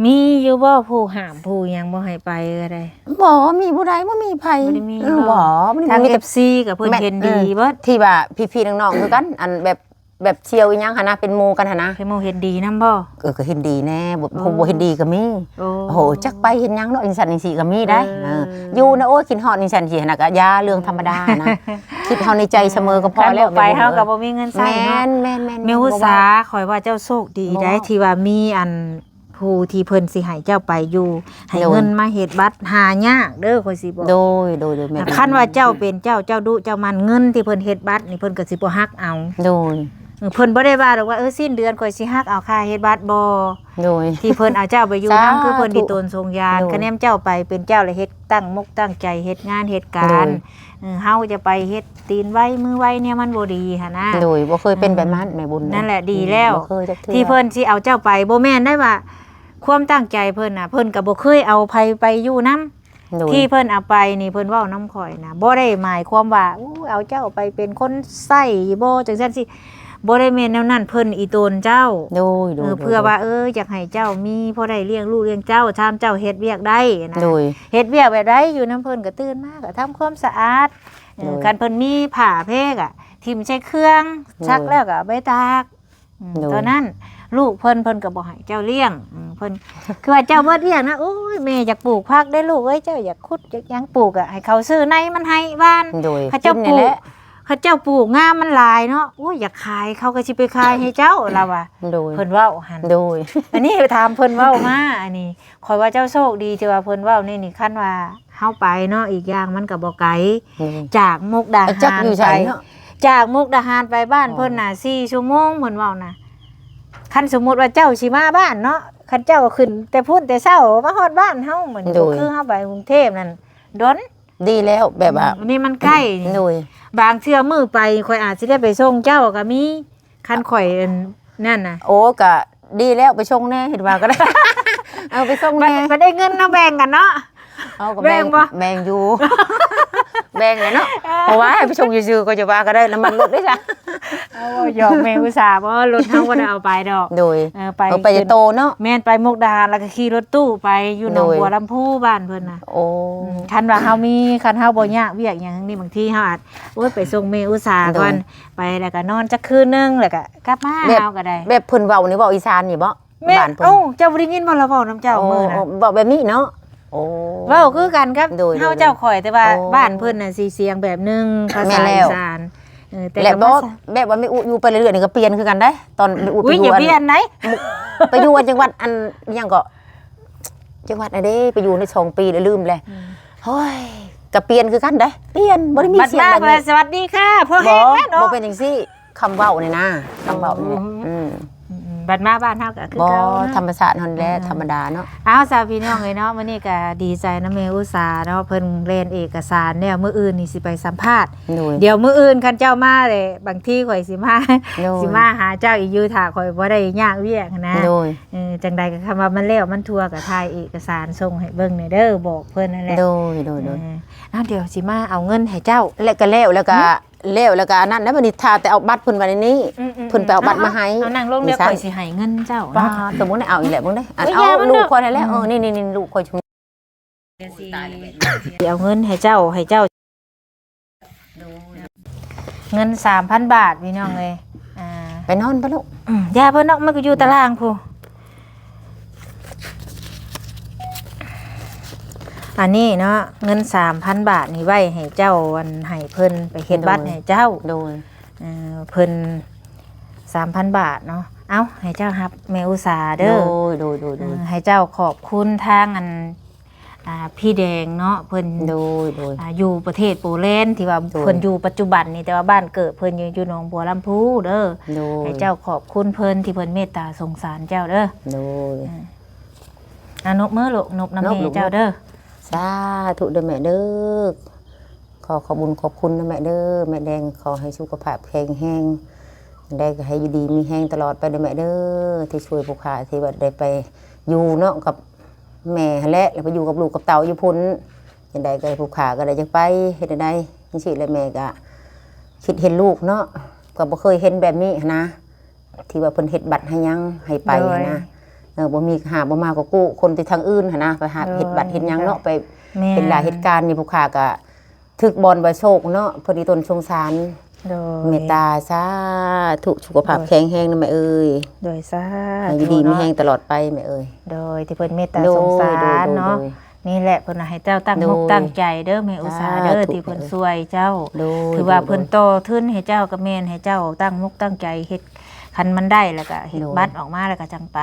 ມີຢູ່ບໍ່ຜູ້ຫ້າມຜູ້ຫຍັງບໍ່ໃຫ້ໄປກໍໄດ້ ບໍ່ ມີຜູ້ໃດ ບໍ່ມີໃຜ ບໍ່ໄດ້ມີ ເອີ ບໍ່ ບໍ່ ບໍ່ ທາງ ເອັຟຊີ ກໍເພິ່ນເຫັນດີເບິດ ທີ່ວ່າພີ່ໆນ້ອງໆຄືກັນ ອັນແບບ ແບບທ່ຽວອີ່ຫຍັງຫັ້ນນະ ເປັນໝູ່ກັນຫັ້ນນະ ເປັນໝູ່ເຫັນດີນຳບໍ່ ເອີ ກໍເຫັນດີແດ່ ບໍ່ ໂອ້ ຜູ້ບໍ່ເຫັນດີກໍມີ ໂອ້ ໂອ້ ຈັກໄປເຮັດຫຍັງເນາະ ຈັ່ງຊັ້ນຈັ່ງຊີ້ກໍມີໄດ໋ ເອີ ເອີ ຢູ່ນະ ໂອ້ຍ ຄິດຮອດຈັ່ງຊັ້ນຊີ້ຫັ້ນນະ ກໍຢ່າ ເລື່ອງທຳມະດານະ ຄິດເຮົາໃນໃຈສະເໝີກໍພໍແລ້ວ ບໍ່ໄປເຮົາກໍບໍ່ມີເງິນໃຊ້ເນາະ ແມ່ນ ແມ່ນໆ ແມ່ອຸດສາ ຂ້ອຍວ່າເຈົ້າໂຊກດີໄດ໋ ທີ່ວ່າມີອັນ ຜູ້ທີ່ເພິ່ນຊິໃຫ້ເຈົ້າໄປຢູ່ ໃຫ້ເງິນມາເຮັດບັດ ຫາຍາກເດີ ຂ້ອຍຊິບອກ ໂດຍ ໂດຍ ໂດຍ ແມ່ນ ຄັນວ່າເຈົ້າເປັນເຈົ້າ ເຈົ້າດຸເຈົ້າໝັ່ນ ເງິນທີ່ເພິ່ນເຮັດບັດນີ້ ເພິ່ນກໍຊິບໍ່ຫັກເອົາ ໂດຍ ເອີ ເພິ່ນບໍ່ໄດ້ວ່າດອກວ່າ ເອີ ສິ້ນເດືອນຂ້ອຍຊິຫັກເອົາຄ່າເຮັດບັດ ບໍ່ ໂດຍ ທີ່ເພິ່ນເອົາເຈົ້າໄປຢູ່ນຳ ສາທຸ ຄືເພິ່ນດີຕົນຊົງຍານ ໂດຍ ຄະແນນເຈົ້າໄປເປັນເຈົ້າ ແລະ ເຮັດຕັ້ງມົກຕັ້ງໃຈເຮັດງານເຮັດການ ໂດຍ ເອີ ເຮົາຈະໄປເຮັດ ຕີນໄວມືໄວແນວມັນບໍ່ດີຫັ້ນນະ ໂດຍ ບໍ່ເຄີຍເປັນແບບນັ້ນ ອືມ ແມ່ບຸນ ນັ້ນແຫຼະດີແລ້ວ ບໍ່ເຄີຍຈັກເທື່ອ ທີ່ເພິ່ນຊິເອົາເຈົ້າໄປ ບໍ່ແມ່ນໄດ້ວ່າ ຄວາມຕັ້ງໃຈເພິ່ນນະ ເພິ່ນກໍບໍ່ເຄີຍເອົາໃຜໄປຢູ່ນຳ ໂດຍ ທີ່ເພິ່ນເອົາໄປນີ້ ເພິ່ນເວົ້ານຳຂ້ອຍນະ ບໍ່ໄດ້ໝາຍຄວາມວ່າ ໂອ້ ເອົາເຈົ້າໄປເປັນຄົນໃຊ້ບໍ່ ຈັ່ງຊັ້ນຊີ້ ບໍ່ໄດ້ແມ່ນແນວນັ້ນ ເພິ່ນອີ່ຕົນເຈົ້າ ໂດຍ ໂດຍ ເອີ ໂດຍ ເພື່ອວ່າ ເອີ ຢາກໃຫ້ເຈົ້າມີພໍໄດ້ລ້ຽງລູກລ້ຽງເຕົ້າ ຖາມເຈົ້າເຮັດວຽກໄດ້ນະ ໂດຍ ເຮັດວຽກແບບໃດ ຢູ່ນຳເພິ່ນກໍຕື່ນມາກໍທຳຄວາມສະອາດ ເອີ ໂດຍ ຄັນເພິ່ນມີຜ້າແພກໍຖິ້ມໃສ່ເຄື່ອງ ໂດຍ ຊັກແລ້ວກໍເອົາໄປຕາກ ອືມ ໂດຍ ຕອນນັ້ນລູກເພິ່ນ ເພິ່ນກໍບໍ່ໃຫ້ເຈົ້າລ້ຽງ ອືມ ເພິ່ນ ຄືວ່າເຈົ້າເບິດວຽກນະ ໂອ້ຍ ແມ່ຢາກປູກຜັກເດ້ລູກເອີຍ ເຈົ້າຢາກຂຸດຢາກຫຍັງ ປູກກໍໃຫ້ເຂົາຊື້ໃນມັນໃຫ້ຫວ່ານ ໂດຍ ເຂົາເຈົ້າປູກ ເຂົາເຈົ້າປູກງາມມັນຫຼາຍເນາະ ໂອ້ຍ ຢາກຂາຍ ເຂົາກໍຊິໄປຂາຍໃຫ້ເຈົ້າ ລາວວ່າ ໂດຍ ເພິ່ນເວົ້າຫັ້ນ ໂດຍ ອັນນີ້ຖາມເພິ່ນເວົ້າມາ ອັນນີ້ ຂ້ອຍວ່າເຈົ້າໂຊກດີທີ່ວ່າເພິ່ນເວົ້ານີ້ນີ້ ຄັນວ່າເຮົາໄປເນາະ ອີກຢ່າງມັນກໍບໍ່ໄກ ອືມ ຈາກມຸກດາຫານ ຈັກຢູ່ໃສເນາະ ໄປ ຈາກມຸກດາຫານໄປບ້ານເພິ່ນນະ ອໍ ສີ່ຊົ່ວໂມງ ເພິ່ນເວົ້ານະ ຄັນສົມມຸດວ່າເຈົ້າຊິມາບ້ານເນາະ ຄັນເຈົ້າຂຶ້ນແຕ່ພຸ້ນແຕ່ເຊົ້າ ມາຮອດບ້ານເຮົາ ມັນ ໂດຍ ບໍ່ຄືເຮົາໄປກຸງເທບນັ້ນ ດົນ ດີແລ້ວ ແບບວ່າ ອືມ ອັນນີ້ມັນໃກ້ນີ້ ໂດຍ ບາງເທື່ອມື້ໄປ ຂ້ອຍອາດຊິໄດ້ໄປສົ່ງເຈົ້າກໍມີ ຄັນຂ້ອຍ ອັນນັ້ນນະ ໂອ້ ກະດີແລ້ວ ໄປສົ່ງແດ່ ເຫັນວ່າກໍໄດ້ ເອີ ໄປສົ່ງແດ່ ບັດ ບັດໄດ້ເງິນເນາະ ແບ່ງກັນເນາະ ເຮົາກໍແບ່ງ ແບ່ງບໍ່ ແບ່ງຢູ່ ແບ່ງແຫຼະເນາະ ເອີ ເພາະວ່າໃຫ້ໄປສົ່ງຊື່ໆ ກໍຈະວ່າກໍໄດ້ ນ້ຳມັນລົດເດ້ຊະ ເອົາ ຫຍອກແມ່ອຸດສາ ບໍ່ ລົດເຮົາບໍ່ໄດ້ເອົາໄປດອກ ໂດຍ ເອີ ໄປ ເອີ ໄປແຕ່ໂຕເນາະ ແມ່ນ ໄປມຸກດາຫານ ແລ້ວກໍຂີ່ລົດຕູ້ໄປ ຢູ່ໜອງ ໂດຍ ບົວລຳພູ ບ້ານເພິ່ນນະ ໂອ້ ອືມ ຄັນວ່າເຮົາມີ ຄັນເຮົາບໍ່ຍາກວຽກຫຍັງນີ້ ບາງທີເຮົາອາດ ໂອ້ຍ ໄປສົ່ງແມ່ອຸດສາກ່ອນ ໂດຍ ໄປແລ້ວກໍນອນຈັກຄືນໜຶ່ງ ແລ້ວກໍກັບມາ ແບບ ເຮົາກໍໄດ້ ແບບເພິ່ນເວົ້ານີ້ ເວົ້າອີສານນີ້ບໍ? ແມ່ນ ບ້ານເພິ່ນ ເອົ້າ ເຈົ້າບໍ່ໄດ້ຍິນບໍ່ລະເວົ້ານຳເຈົ້າມື້ນັ້ນ? ໂອ້ ເວົ້າແບບນີ້ເນາະ ໂອ້ ເວົ້າຄືກັນກັບ ໂດຍ ເຮົາເຈົ້າຂ້ອຍ ແຕ່ວ່າ ໂອ້ ບ້ານເພິ່ນນະຊິສຽງແບບໜຶ່ງ ພາສາ ແມ່ນແລ້ວ ອີສານ ເອີ ແຕ່ ແລະ ກໍບໍ່ ບໍ່ ແບບວ່າແມ່ອຸຢູ່ໄປເລື້ອຍໆນີ້ກໍປ່ຽນຄືກັນໄດ໋ ຕອນແມ່ອຸໄປຢູ່ ອຸ້ຍ ຢ່າປ່ຽນໄດ໋ ໄປຢູ່ອັນຈັງຫວັດອັນຫຍັງເກາະ ຈັງຫວັດອັນເດ້ ໄປຢູ່ໄດ້ສອງປີແລ້ວ ລືມແລ້ວ ອືມ ໂອ້ຍ ກໍປ່ຽນຄືກັນໄດ໋ ປ່ຽນ ບໍ່ໄດ້ມີສຽງແບບນີ້ ບັດມາ ສະຫວັດດີຄ່ະ ພໍແຮງແລ້ວເນາະ ບໍ່ ບໍ່ເປັນຈັ່ງຊີ້ ຄຳເວົ້ານີ້ນະ ຄຳເວົ້ານີ້ແຫຼະ ອືມ ອືມ ອືມ ອືມ ບັດມາບ້ານເຮົາກໍຄືເກົ່າເນາະ ບໍ່ ທຳມະຊາດເຮົານີ້ແຫຼະ ອ່າ ທຳມະດາເນາະ ເອົ້າ ຊາວພີ່ນ້ອງເອີຍເນາະ ມື້ນີ້ກໍດີໃຈນຳແມ່ອຸດສາເນາະ ເພິ່ນແລ່ນເອກະສານແລ້ວ ມື້ອື່ນນີ້ຊິໄປສຳພາດ ໂດຍ ດຽວມື້ອື່ນຄັນເຈົ້າມາແຫຼະ ບາງທີຂ້ອຍຊິມາ ໂດຍ ຊິມາຫາເຈົ້າອີກຢູ່ ຖ້າຂ້ອຍບໍ່ໄດ້ຍາກວຽກຫັ້ນນະ ໂດຍ ເອີ ຈັ່ງໃດກໍຄຳວ່າມັນແລ້ວມັນທົ່ວ ກໍຖ່າຍເອກະສານສົ່ງໃຫ້ເບິ່ງແດ່ເດີ ບອກເພິ່ນນັ້ນແຫຼະ ໂດຍ ໂດຍ ໂດຍ ເອີ ອ້າວ ດຽວຊິມາເອົາເງິນໃຫ້ເຈົ້າ ແລ້ວກໍແລ້ວ ແລ້ວກໍ ຫື? ແລ້ວ ແລ້ວກໍອັນນັ້ນແລ້ວ ບັດນີ້ຖ້າແຕ່ເອົາບັດເພິ່ນໄວ້ໃນນີ້ ອືມໆໆ ເພິ່ນໄປເອົາບັດມາໃຫ້ ເອົາ ເອົາ ນັ່ງລົງເດີ ນີ້ຊະ ຂ້ອຍຊິໃຫ້ເງິນເຈົ້າ ປ້າ ເນາະ ຕົວະໃນ ເອົາອີກແລ້ວ ເບິ່ງເດ້ ອັນ ເອົາລູກຂ້ອຍນັ້ນແຫຼະ ເອີ ນີ້ໆໆ ລູກຂ້ອຍ ຊິເອົາເງິນໃຫ້ເຈົ້າ ໃຫ້ເຈົ້າ ໂດຍ ເງິນສາມພັນບາດ ພີ່ນ້ອງເອີຍ ອ່າ ໄປນອນໄປລູກ ອືມ ຢ່າເພິ່ນດອກ ມັນກໍຢູ່ຕາລ່າງພຸ້ນ ອັນນີ້ເນາະ ເງິນສາມພັນບາດນີ້ໄວ້ໃຫ້ເຈົ້າ ອັນ ໃຫ້ເພິ່ນໄປເຮັດ ໂດຍ ບັດໃຫ້ເຈົ້າ ໂດຍ ເອີ ເພິ່ນສາມພັນບາດເນາະ ເອົາ ໃຫ້ເຈົ້າຮັບແມ່ອຸສາເດີ ໂດຍ ໂດຍ ໂດຍ ເອີ ໃຫ້ເຈົ້າຂອບຄຸນທາງ ອັນ ອ່າ ພີ່ແດງເນາະ ເພິ່ນ ໂດຍ ໂດຍ ອ່າ ຢູ່ປະເທດໂປແລນ ທີ່ວ່າ ໂດຍ ເພິ່ນຢູ່ປັດຈຸບັນນີ້ ແຕ່ວ່າບ້ານເກີດເພິ່ນຢູ່ ຢູ່ໜອງບົວລຳພູເດີ ໂດຍ ໃຫ້ເຈົ້າຂອບຄຸນເພິ່ນທີ່ເພິ່ນເມດຕາສົງສານເຈົ້າເດີ ໂດຍ ເອີ ອາ ນົບມືລູກ ນົບນຳແມ່ເຈົ້າເດີ ສາທຸເດີແມ່ເດີ ຂໍຂອບບຸນຂອບຄຸນນະແມ່ເດີ ແມ່ແດງ ຂໍໃຫ້ສຸຂະພາບແຂງແຮງ ຈັ່ງໃດກໍໃຫ້ຢູ່ດີມີແຮງຕະຫຼອດໄປເດີແມ່ເດີ ທີ່ຊ່ວຍຜູ້ຂ້າ ທີ່ວ່າໄດ້ໄປຢູ່ເນາະກັບ ແມ່ຫັ້ນແຫຼະ ແລ້ວໄປຢູ່ກັບລູກກັບເຕົ້າຢູ່ພຸ້ນ ຈັ່ງໃດກໍໃຫ້ຜູ້ຂ້າກໍໄດ້ຈັກໄປ ເຮັດແນວໃດ ຈັ່ງຊີ້ແຫຼະ ແມ່ກໍຄິດເຫັນລູກເນາະ ກໍບໍ່ເຄີຍເຫັນແບບນີ້ຫັ້ນນະ ທີ່ວ່າເພິ່ນເຮັດບັດໃຫ້ຫຍັງໃຫ້ໄປ ໂດຍ ຫັ້ນນະ ເອີ ບໍ່ມີຫາບໍ່ມາກໍກູ້ຄົນທີ່ທາງອື່ນຫັ້ນນະ ໄປຫາ ໂດຍ ເຮັດບັດເຮັດຫຍັງເນາະ ໄປ ແມ່ນ ເຮັດລາເຮັດການນີ້ ຜູ້ຂ້າກໍ ຖືກບ່ອນບໍ່ໂຊກເນາະ ເພິ່ນອີຕົນສົງສານ ໂດຍ ເມດຕາ ສາທຸ ສຸຂະພາບ ໂດຍ ແຂງແຮງນະແມ່ເອີຍ ໂດຍ ສາທຸ ໃຫ້ຢູ່ດີມີແຮງຕະຫຼອດໄປແມ່ເອີຍ ໂດຍ ທີ່ເພິ່ນເມດຕາ ໂດຍ ສົງສານເນາະ ໂດຍ ໂດຍ ນີ້ແຫຼະ ເພິ່ນໃຫ້ເຈົ້າຕັ້ງ ໂດຍ ອົກຕັ້ງໃຈເດີແມ່ອຸສາເດີ ສາທຸ ທີ່ເພິ່ນ ແມ່ເອີຍ ຊ່ວຍເຈົ້າ ໂດຍ ຖືວ່າ ໂດຍ ເພິ່ນຕໍ່ທຶນໃຫ້ເຈົ້າກັບແມ່ນ ໃຫ້ເຈົ້າຕັ້ງອົກຕັ້ງໃຈເຮັດ ຄັນມັນໄດ້ແລ້ວກໍເຮັດ ໂດຍ ບັດອອກມາແລ້ວກໍຈັ່ງໄປ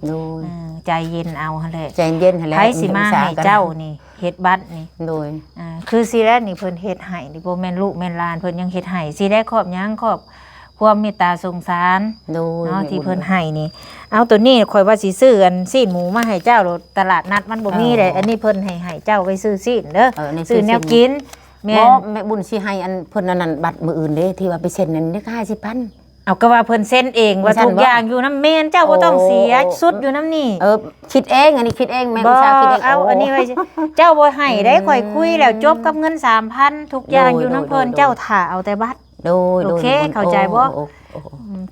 ໂດຍ ເອີ ໃຈເຢັນເອົາຫັ້ນແຫຼະ ໃຈເຢັນຫັ້ນແຫຼະ ໃຜຊິມາໃຫ້ເຈົ້ານີ້ ເຮັດບັດນີ້ ໂດຍ ອ່າ ຄືຊິແລນີ້ເພິ່ນເຮັດໃຫ້ນີ້ ບໍ່ແມ່ນລູກແມ່ນຫຼານເພິ່ນຍັງເຮັດໃຫ້ ຊິໄດ້ຂອບຫຍັງ ຂອບຄວາມເມດຕາສົງສານ ໂດຍ ເນາະ ແມ່ບຸນ ທີ່ເພິ່ນໃຫ້ນີ້ ເອົາ ໂຕນີ້ຂ້ອຍວ່າຊິຊື້ອັນຊີ້ນໝູມາໃຫ້ເຈົ້າໂລດ ຕະຫຼາດນັດມັນບໍ່ມີເດ້ ເອີ ອັນນີ້ເພິ່ນໃຫ້ ໃຫ້ເຈົ້າໄປຊື້ຊີ້ນເດີ ເອີ ຊື້ແນວກິນ ແມ່ນ ບໍ່ ແມ່ບຸນຊິໃຫ້ອັນເພິ່ນອັນນັ້ນບັດມື້ອື່ນເດ້ ທີ່ວ່າໄປເຊັນນັ້ນເດ້ ຫ້າສິບພັນ ເອົາ ກໍວ່າເພິ່ນເຊັນເອງວ່າ ວ່າຊັ້ນ ທຸກຢ່າງຢູ່ນຳ ແມ່ນ ເຈົ້າບໍ່ຕ້ອງເສຍ ໂອ້ ຊຸດຢູ່ນຳນີ້ ເອີ ຄິດເອງ ອັນນີ້ຄິດເອງ ແມ່ອຸດສາຄິດເອງ ເອົາ ໂອ້ ອັນນີ້ໄວ້ ເຈົ້າບໍ່ໃຫ້ໄດ້ ອືມ ຂ້ອຍຄຸຍແລ້ວ ຈົບກັບເງິນສາມພັນ ທຸກຢ່າງ ໂດຍ ຢູ່ນຳເພິ່ນ ໂດຍ ໂດຍ ເຈົ້າຖ້າເອົາແຕ່ບັດ ໂດຍ ໂອເຄ ໂດຍ ເຂົ້າໃຈບໍ່? ໂອ້ ໂອ້ ໂອ້ ອືມ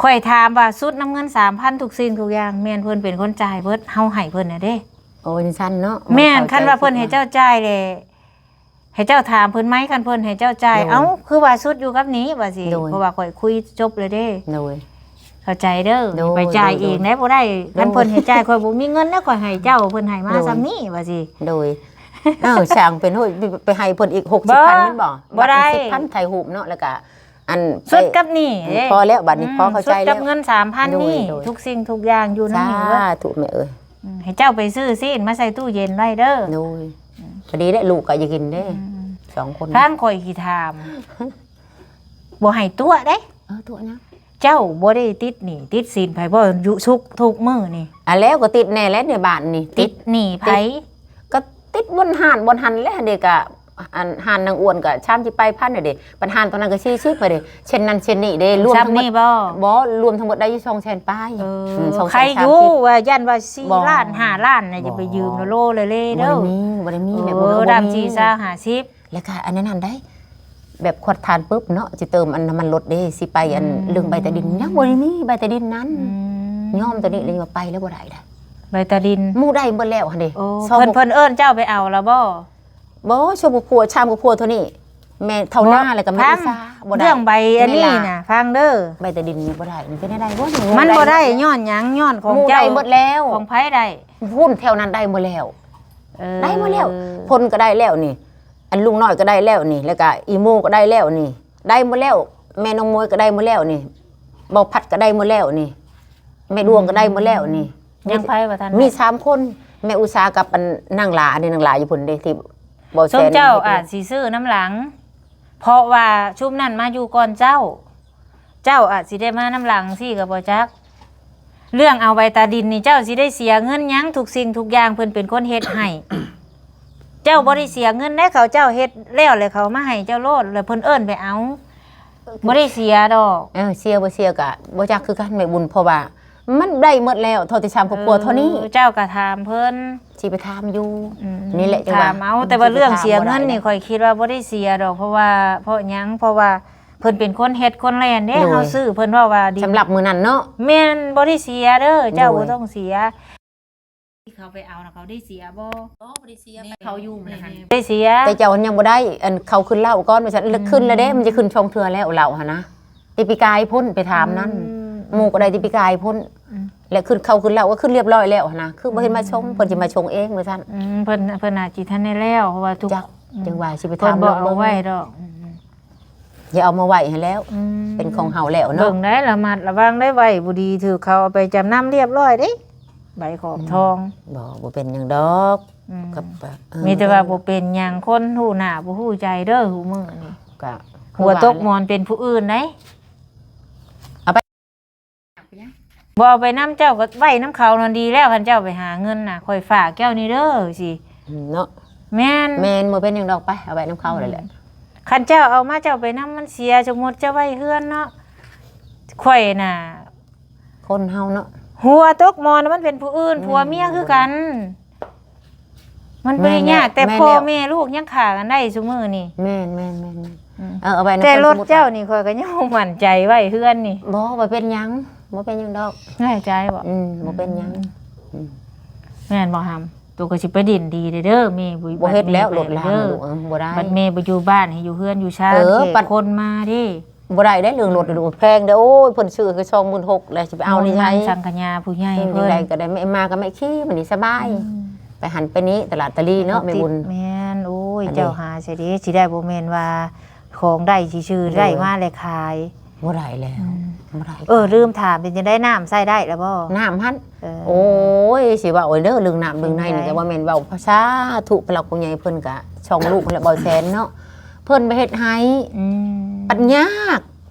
ຂ້ອຍຖາມວ່າຊຸດນຳເງິນສາມພັນ ທຸກສິ່ງທຸກຢ່າງ ແມ່ນເພິ່ນເປັນຄົນຈ່າຍເບິດ ເຮົາໃຫ້ເພິ່ນນະເດ້ ໂອ້ ຈັ່ງຊັ້ນເນາະ ແມ່ນ ຄັນວ່າເພິ່ນໃຫ້ເຈົ້າຈ່າຍແຫຼະ ໃຫ້ເຈົ້າຖາມເພິ່ນໄໝ ຄັນເພິ່ນໃຫ້ເຈົ້າຈ່າຍ ໂດຍ ເອົ້າ ຄືວ່າຊຸດຢູ່ກັບນີ້ ວ່າຊີ້ ໂດຍ ເພາະວ່າຂ້ອຍຄຸຍຈົບແລ້ວເດ້ ໂດຍ ເຂົ້າໃຈເດີ ໂດຍ ໄປຈ່າຍເອງໄດ້ບໍ່ໄດ້ ໂດຍ ຄັນເພິ່ນໃຫ້ຈ່າຍ ຂ້ອຍບໍ່ມີເງິນແລ້ວ ຂ້ອຍໃຫ້ເຈົ້າ ເພິ່ນໃຫ້ມາ ໂດຍ ສ່ຳນີ້ ວ່າຊີ້ ໂດຍ ເອີ ຊ່າງເປັນ ໂອ້ຍ ໄປໃຫ້ເພິ່ນອີກຫົກສິບພັນ ບໍ່ ແມ່ນບໍ່? ບໍ່ໄດ້ ບັດນີ້ສິບພັນ ໄຖ່າຍຮູບເນາະ ແລ້ວກະ ອັນ ຊຸດກັບນີ້ເດ້ ພໍແລ້ວ ບັດນີ້ ອືມ ພໍເຂົ້າໃຈແລ້ວ ຊຸດກັບເງິນສາມພັນນີ້ ໂດຍ ໂດຍ ທຸກສິ່ງທຸກຢ່າງຢູ່ນຳນີ້ເບິດ ສາທຸແມ່ເອີຍ ອືມ ໃຫ້ເຈົ້າໄປຊື້ຊີ້ນມາໃສ່ຕູ້ເຢັນໄວ້ເດີ ໂດຍ ອືມ ພໍດີແຫຼະ ລູກກໍຢາກກິນເດ້ ອືມ ສອງຄົນ ທາງຂ້ອຍຊິຖາມ ບໍ່ໃຫ້ຕົວະເດ້ ເອີ ຕົວະຫຍັງ? ເຈົ້າບໍ່ໄດ້ຕິດໜີ້ຕິດສິນໃຜບໍ່? ຢູ່ທຸກ ທຸກມື້ນີ້ ອັນແລ້ວກໍຕິດແດ່ແຫຼະໃນບ້ານນີ້ ຕິດ ຕິດໜີ້ໃຜ? ຕິດ ກໍຕິດບ່ອນຮ້ານບ່ອນຫັ້ນແຫຼະ ເດກະ ອັນຮ້ານນາງອ້ວນກໍສາມສິບປາຍພັນເດ ບັດຮ້ານຕົວນັ້ນກໍສີ່ສິບເດ ເຊັ່ນນັ້ນເຊັ່ນນີ້ເດ ລວມທັງໝົດ ສ່ຳນີ້ບໍ່? ບໍ່ ລວມທັງໝົດໄດ້ຢູ່ສອງແສນປາຍ ເອີ ອືມ ສອງແສນ ໃຄຢູ່ ສາມສິບ ວ່າຢ້ານວ່າສີ່ ບໍ່ ລ້ານ ຫ້າລ້ານນະ ບໍ່ ຢ່າໄປຢືມ ບໍ່ ໂລໆເລໆເດີ ບໍ່ໄດ້ມີ ບໍ່ໄດ້ມີ ເອີ ແມ່ບຸນ ບໍ່ໄດ້ມີ ດຳສີ່ ຊາວ ຫ້າສິບ ແລ້ວກໍອັນນັ້ນຫັ້ນໄດ໋ ແບບຂວດຖ່ານປຶບເນາະ ຊິເຕີມອັນນ້ຳມັນລົດເດ້ ຊິໄປອັນ ອືມ ເລື່ອງໃບຕາດິນ ຍັງບໍ່ໄດ້ມີໃບຕາດິນນັ້ນ ອືມ ຍອມຕົວນີ້ແລ້ວ ວ່າໄປແລ້ວບໍ່ໄດ້ໃດ໋ ໃບຕາດິນ ໝູ່ໄດ້ເບິດແລ້ວຫັ້ນເດ ໂອ້ ເພິ່ນ ເພິ່ນເອີ້ນເຈົ້າໄປເອົາລະບໍ່? ບໍ່ ສອງຄອບຄົວ ສາມຄອບຄົວເທົ່ານີ້ ແມ່ເຖົ້າໜ້າ ແລ້ວກໍແມ່ອຸດສາ ບໍ່ໄດ້ ເລື່ອງໃບອັນນີ້ນະ ຟັງເດີ ໃບຕາດິນນີ້ບໍ່ໄດ້ ມັນເປັນແນວໃດບໍ່? ມັນບໍ່ໄດ້ ຍ້ອນຫຍັງ? ຍ້ອນຂອງເຈົ້າ ໝູ່ໄດ້ເບິດແລ້ວ ຂອງໃຜໄດ້? ພຸ້ນແຖວນັ້ນໄດ້ໝົດແລ້ວ ເອີ ໄດ້ໝົດແລ້ວ ພົນກໍໄດ້ແລ້ວນີ້ ອັນລຸງນ້ອຍກໍໄດ້ແລ້ວນີ້ ແລ້ວກະອີ່ໝູກໍໄດ້ແລ້ວນີ້ ໄດ້ໝົດແລ້ວ ແມ່ນ້ອງມວຍກໍໄດ້ໝົດແລ້ວນີ້ ເບົາພັດກໍໄດ້ໝົດແລ້ວນີ້ ແມ່ດວງກໍໄດ້ໝົດແລ້ວນີ້ ອືມ ຍັງໃຜວ່າທ່ານ ມີສາມຄົນ ແມ່ອຸດສາກັບອັນນາງຫຼ້າ ອັນນີ້ນາງຫຼ້າຢູ່ພຸ້ນເດ້ ທີ່ບໍ່ແຊນ ຊຸມເຈົ້າອາດຊິຊື້ນຳຫຼັງ ເພາະວ່າຊຸມນັ້ນມາຢູ່ກ່ອນເຈົ້າ ເຈົ້າອາດຊິໄດ້ມານຳຫຼັງຊີ້ກໍບໍ່ຈັກ ເລື່ອງເອົາໃບຕາດິນນີ້ ເຈົ້າຊິໄດ້ເສຍເງິນຫຍັງ? ທຸກສິ່ງທຸກຢ່າງເພິ່ນເປັນຄົນເຮັດໃຫ້ ເຈົ້າບໍ່ໄດ້ເສຍເງິນໃດ໋ ເຂົາເຈົ້າເຮັດແລ້ວ ແລ້ວເຂົາມາໃຫ້ເຈົ້າໂລດ ແລ້ວເພິ່ນເອີ້ນໄປເອົາ ບໍ່ໄດ້ເສຍດອກ ເອີ ເສຍບໍ່ເສຍກະບໍ່ຈັກຄືກັນແມ່ບຸນ ເພາະວ່າ ມັນໄດ້ໝົດແລ້ວ ເທົ່າທີ່ສາມຄອບຄົວເທົ່ານີ້. ເອີ ເຈົ້າກໍຖາມເພິ່ນ ຊິໄປຖາມຢູ່. ອືມ ນີ້ແຫຼະ ຈັ່ງວ່າ ຖາມເອົາ. ແຕ່ວ່າເລື່ອງເສຍເງິນນີ້ ຂ້ອຍຄິດວ່າບໍ່ໄດ້ເສຍດອກ. ເພາະວ່າ ເພາະຫຍັງ? ເພາະວ່າເພິ່ນເປັນຄົນເຮັດຄົນແລ່ນເດ້. ໂດຍ ເຮົາຊື້ ເພິ່ນເວົ້າວ່າດີ ສຳລັບມື້ນັ້ນເນາະ. ແມ່ນ ບໍ່ໄດ້ເສຍເດີ ເຈົ້າ ໂດຍ ບໍ່ຕ້ອງເສຍ. ທີ່ເຂົາໄປເອົານະ ເຂົາໄດ້ເສຍບໍ່? ບໍ່ ບໍ່ໄດ້ເສຍ. ເຂົາຢູ່ນະຫັ້ນ ໄດ້ເສຍ ແຕ່ເຈົ້າຍັງບໍ່ໄດ້. ອັນ ເຂົາຂຶ້ນເຫຼົ້າກ່ອນວ່າຊັ້ນ. ອືມ ຂຶ້ນແລ້ວເດ້ ມັນຈະຂຶ້ນສອງເທື່ອແລ້ວເຫຼົ້າຫັ້ນນະ. ແຕ່ປີກາຍພຸ້ນໄປຖາມນັ້ນ ອືມ ໝູ່ກໍໄດ້ແຕ່ປີກາຍພຸ້ນ. ອືມ ແລະ ຂຶ້ນເຂົ້າຂຶ້ນເຫຼົ້າກໍຂຶ້ນລຽບຮ້ອຍແລ້ວຫັ້ນນະ. ຄືບໍ່ເຫັນມາສົ່ງ ອືມ ເພິ່ນຊິມາສົ່ງເອງວ່າຊັ້ນ. ອືມ ເພິ່ນ ເພິ່ນອາດຊິທັນໄດ້ແລ້ວ ເພາະວ່າທຸກ ຈັກ ອືມ ຈັ່ງວ່າຊິໄປຖາມ ເພິ່ນບອກເອົາໄວ້ດອກ. ອືມ ຢ່າເອົາມາໄວ້ຫັ້ນແລ້ວ. ອືມ ເປັນຂອງເຮົາແລ້ວເນາະ. ເບິ່ງໄດ້ ລະມັດລະວັງໄດ້ ໄວ້ບໍ່ດີຖືກເຂົາເອົາໄປຈຳນຳລຽບຮ້ອຍເດ້ ໃບຂອບທອງ. ອືມ ບໍ່ ບໍ່ເປັນຫຍັງດອກ. ອືມ ກໍ ເອີ ມີແຕ່ວ່າບໍ່ເປັນຫຍັງ ຄົນຮູ້ໜ້າບໍ່ຮູ້ໃຈເດີ ຮູ້ມື້ນີ້ ກໍ ຫົວຕົກໝອນເປັນຜູ້ອື່ນໄດ໋. ເອົາໄປ ບໍ່ເອົາໄປນຳ ເຈົ້າກໍໄວ້ນຳເຂົານັ້ນດີແລ້ວ. ຄັນເຈົ້າໄປຫາເງິນນະ ຂ້ອຍຝາກເຈົ້ານີ້ເດີ ຊິ ອືມ ເນາະ. ແມ່ນ ແມ່ນ ບໍ່ເປັນຫຍັງດອກ. ໄປ ເອົາໄວ້ນຳເຂົານັ້ນແຫຼະ. ອືມ ຄັນເຈົ້າເອົາມາ ເຈົ້າໄປນຳມັນເສຍ. ສົມມຸດເຈົ້າໄວ້ເຮືອນເນາະ ຂ້ອຍນະ ຄົນເຮົາເນາະ ຫົວຕົກໝອນມັນເປັນຜູ້ອື່ນ ອືມ ຜົວເມຍຄືກັນ. ມັນບໍ່ໄດ້ຍາກ ແມ່ນແລ້ວ ແຕ່ພໍ່ແມ່ລູກຍັງຂ້າກັນໄດ້ຊຸມື້ນີ້. ແມ່ນໆໆໆ. ອືມ ເອີ ເອົາໄວ້ນຳ ແຕ່ລົດເຈົ້ານີ້ ຂ້ອຍກໍຍັງບໍ່ໝັ້ນໃຈໄວ້ເຮືອນນີ້. ບໍ່ ບໍ່ເປັນຫຍັງ ບໍ່ເປັນຫຍັງດອກ. ແນ່ໃຈບໍ່? ອືມ ບໍ່ເປັນຫຍັງ. ອືມ ອືມ ແມ່ນບໍ່ຫຳ? ໂຕກໍຊິໄປດິ້ນດີເດີ ແມ່ບໍ່ ບໍ່ເຮັດແລ້ວ ລົດລາງເດີ. ເອີ ບໍ່ໄດ້ ບັດແມ່ບໍ່ຢູ່ບ້ານ ໃຫ້ຢູ່ເຮືອນຢູ່ຊານ ເອີ ແຂກ ບັດຄົນມາເດ້. ບໍ່ໄດ້ເດ້ ເລື່ອງລົດ ອືມ ແພງເດ້. ໂອ້ຍ ເພິ່ນຊື້ກໍສອງໝື່ນຫົກ ແລ້ວຊິໄປເອົາໃນໃສ? ສັງຂະຍາຜູ້ໃຫຍ່ ອືມ ເພິ່ນ ຈັ່ງໃດກໍໄດ້ ແມ່ມາກໍແມ່ຂີ່ ມື້ນີ້ສະບາຍ. ອືມ ໄປຫັ້ນໄປນີ້ ຕະຫຼາດຕະລີເນາະ ແມ່ບຸນ. ແມ່ນ ໂອ້ຍ ເຈົ້າຫາໃສເດ້ ຊິໄດ້ ບໍ່ແມ່ນວ່າຂອງໄດ້ຊື່ໆ ໂດຍ ໄດ້ມາແລ້ວຂາຍ. ບໍ່ໄດ້ແລ້ວ ອືມ ບໍ່ໄດ້. ເອີ ລືມຖາມ ເປັນຈັ່ງໃດ ນ້ຳໃຊ້ໄດ້ແລ້ວບໍ່? ນ້ຳຫັ້ນ ເອີ ໂອ້ຍ ຊິເວົ້າເດີ ເລື່ອງນ້ຳເລື່ອງໃນນີ້ ເປັນຈັ່ງໃດ? ກໍບໍ່ແມ່ນເວົ້າ ສາທຸ ຜູ້ຫຼັກຜູ້ໃຫຍ່ເພິ່ນກະຊ່ອງລູກແລະ ເບົາແສນເນາະ ເພິ່ນໄປເຮັດໃຫ້. ອືມ ບັດຍາກ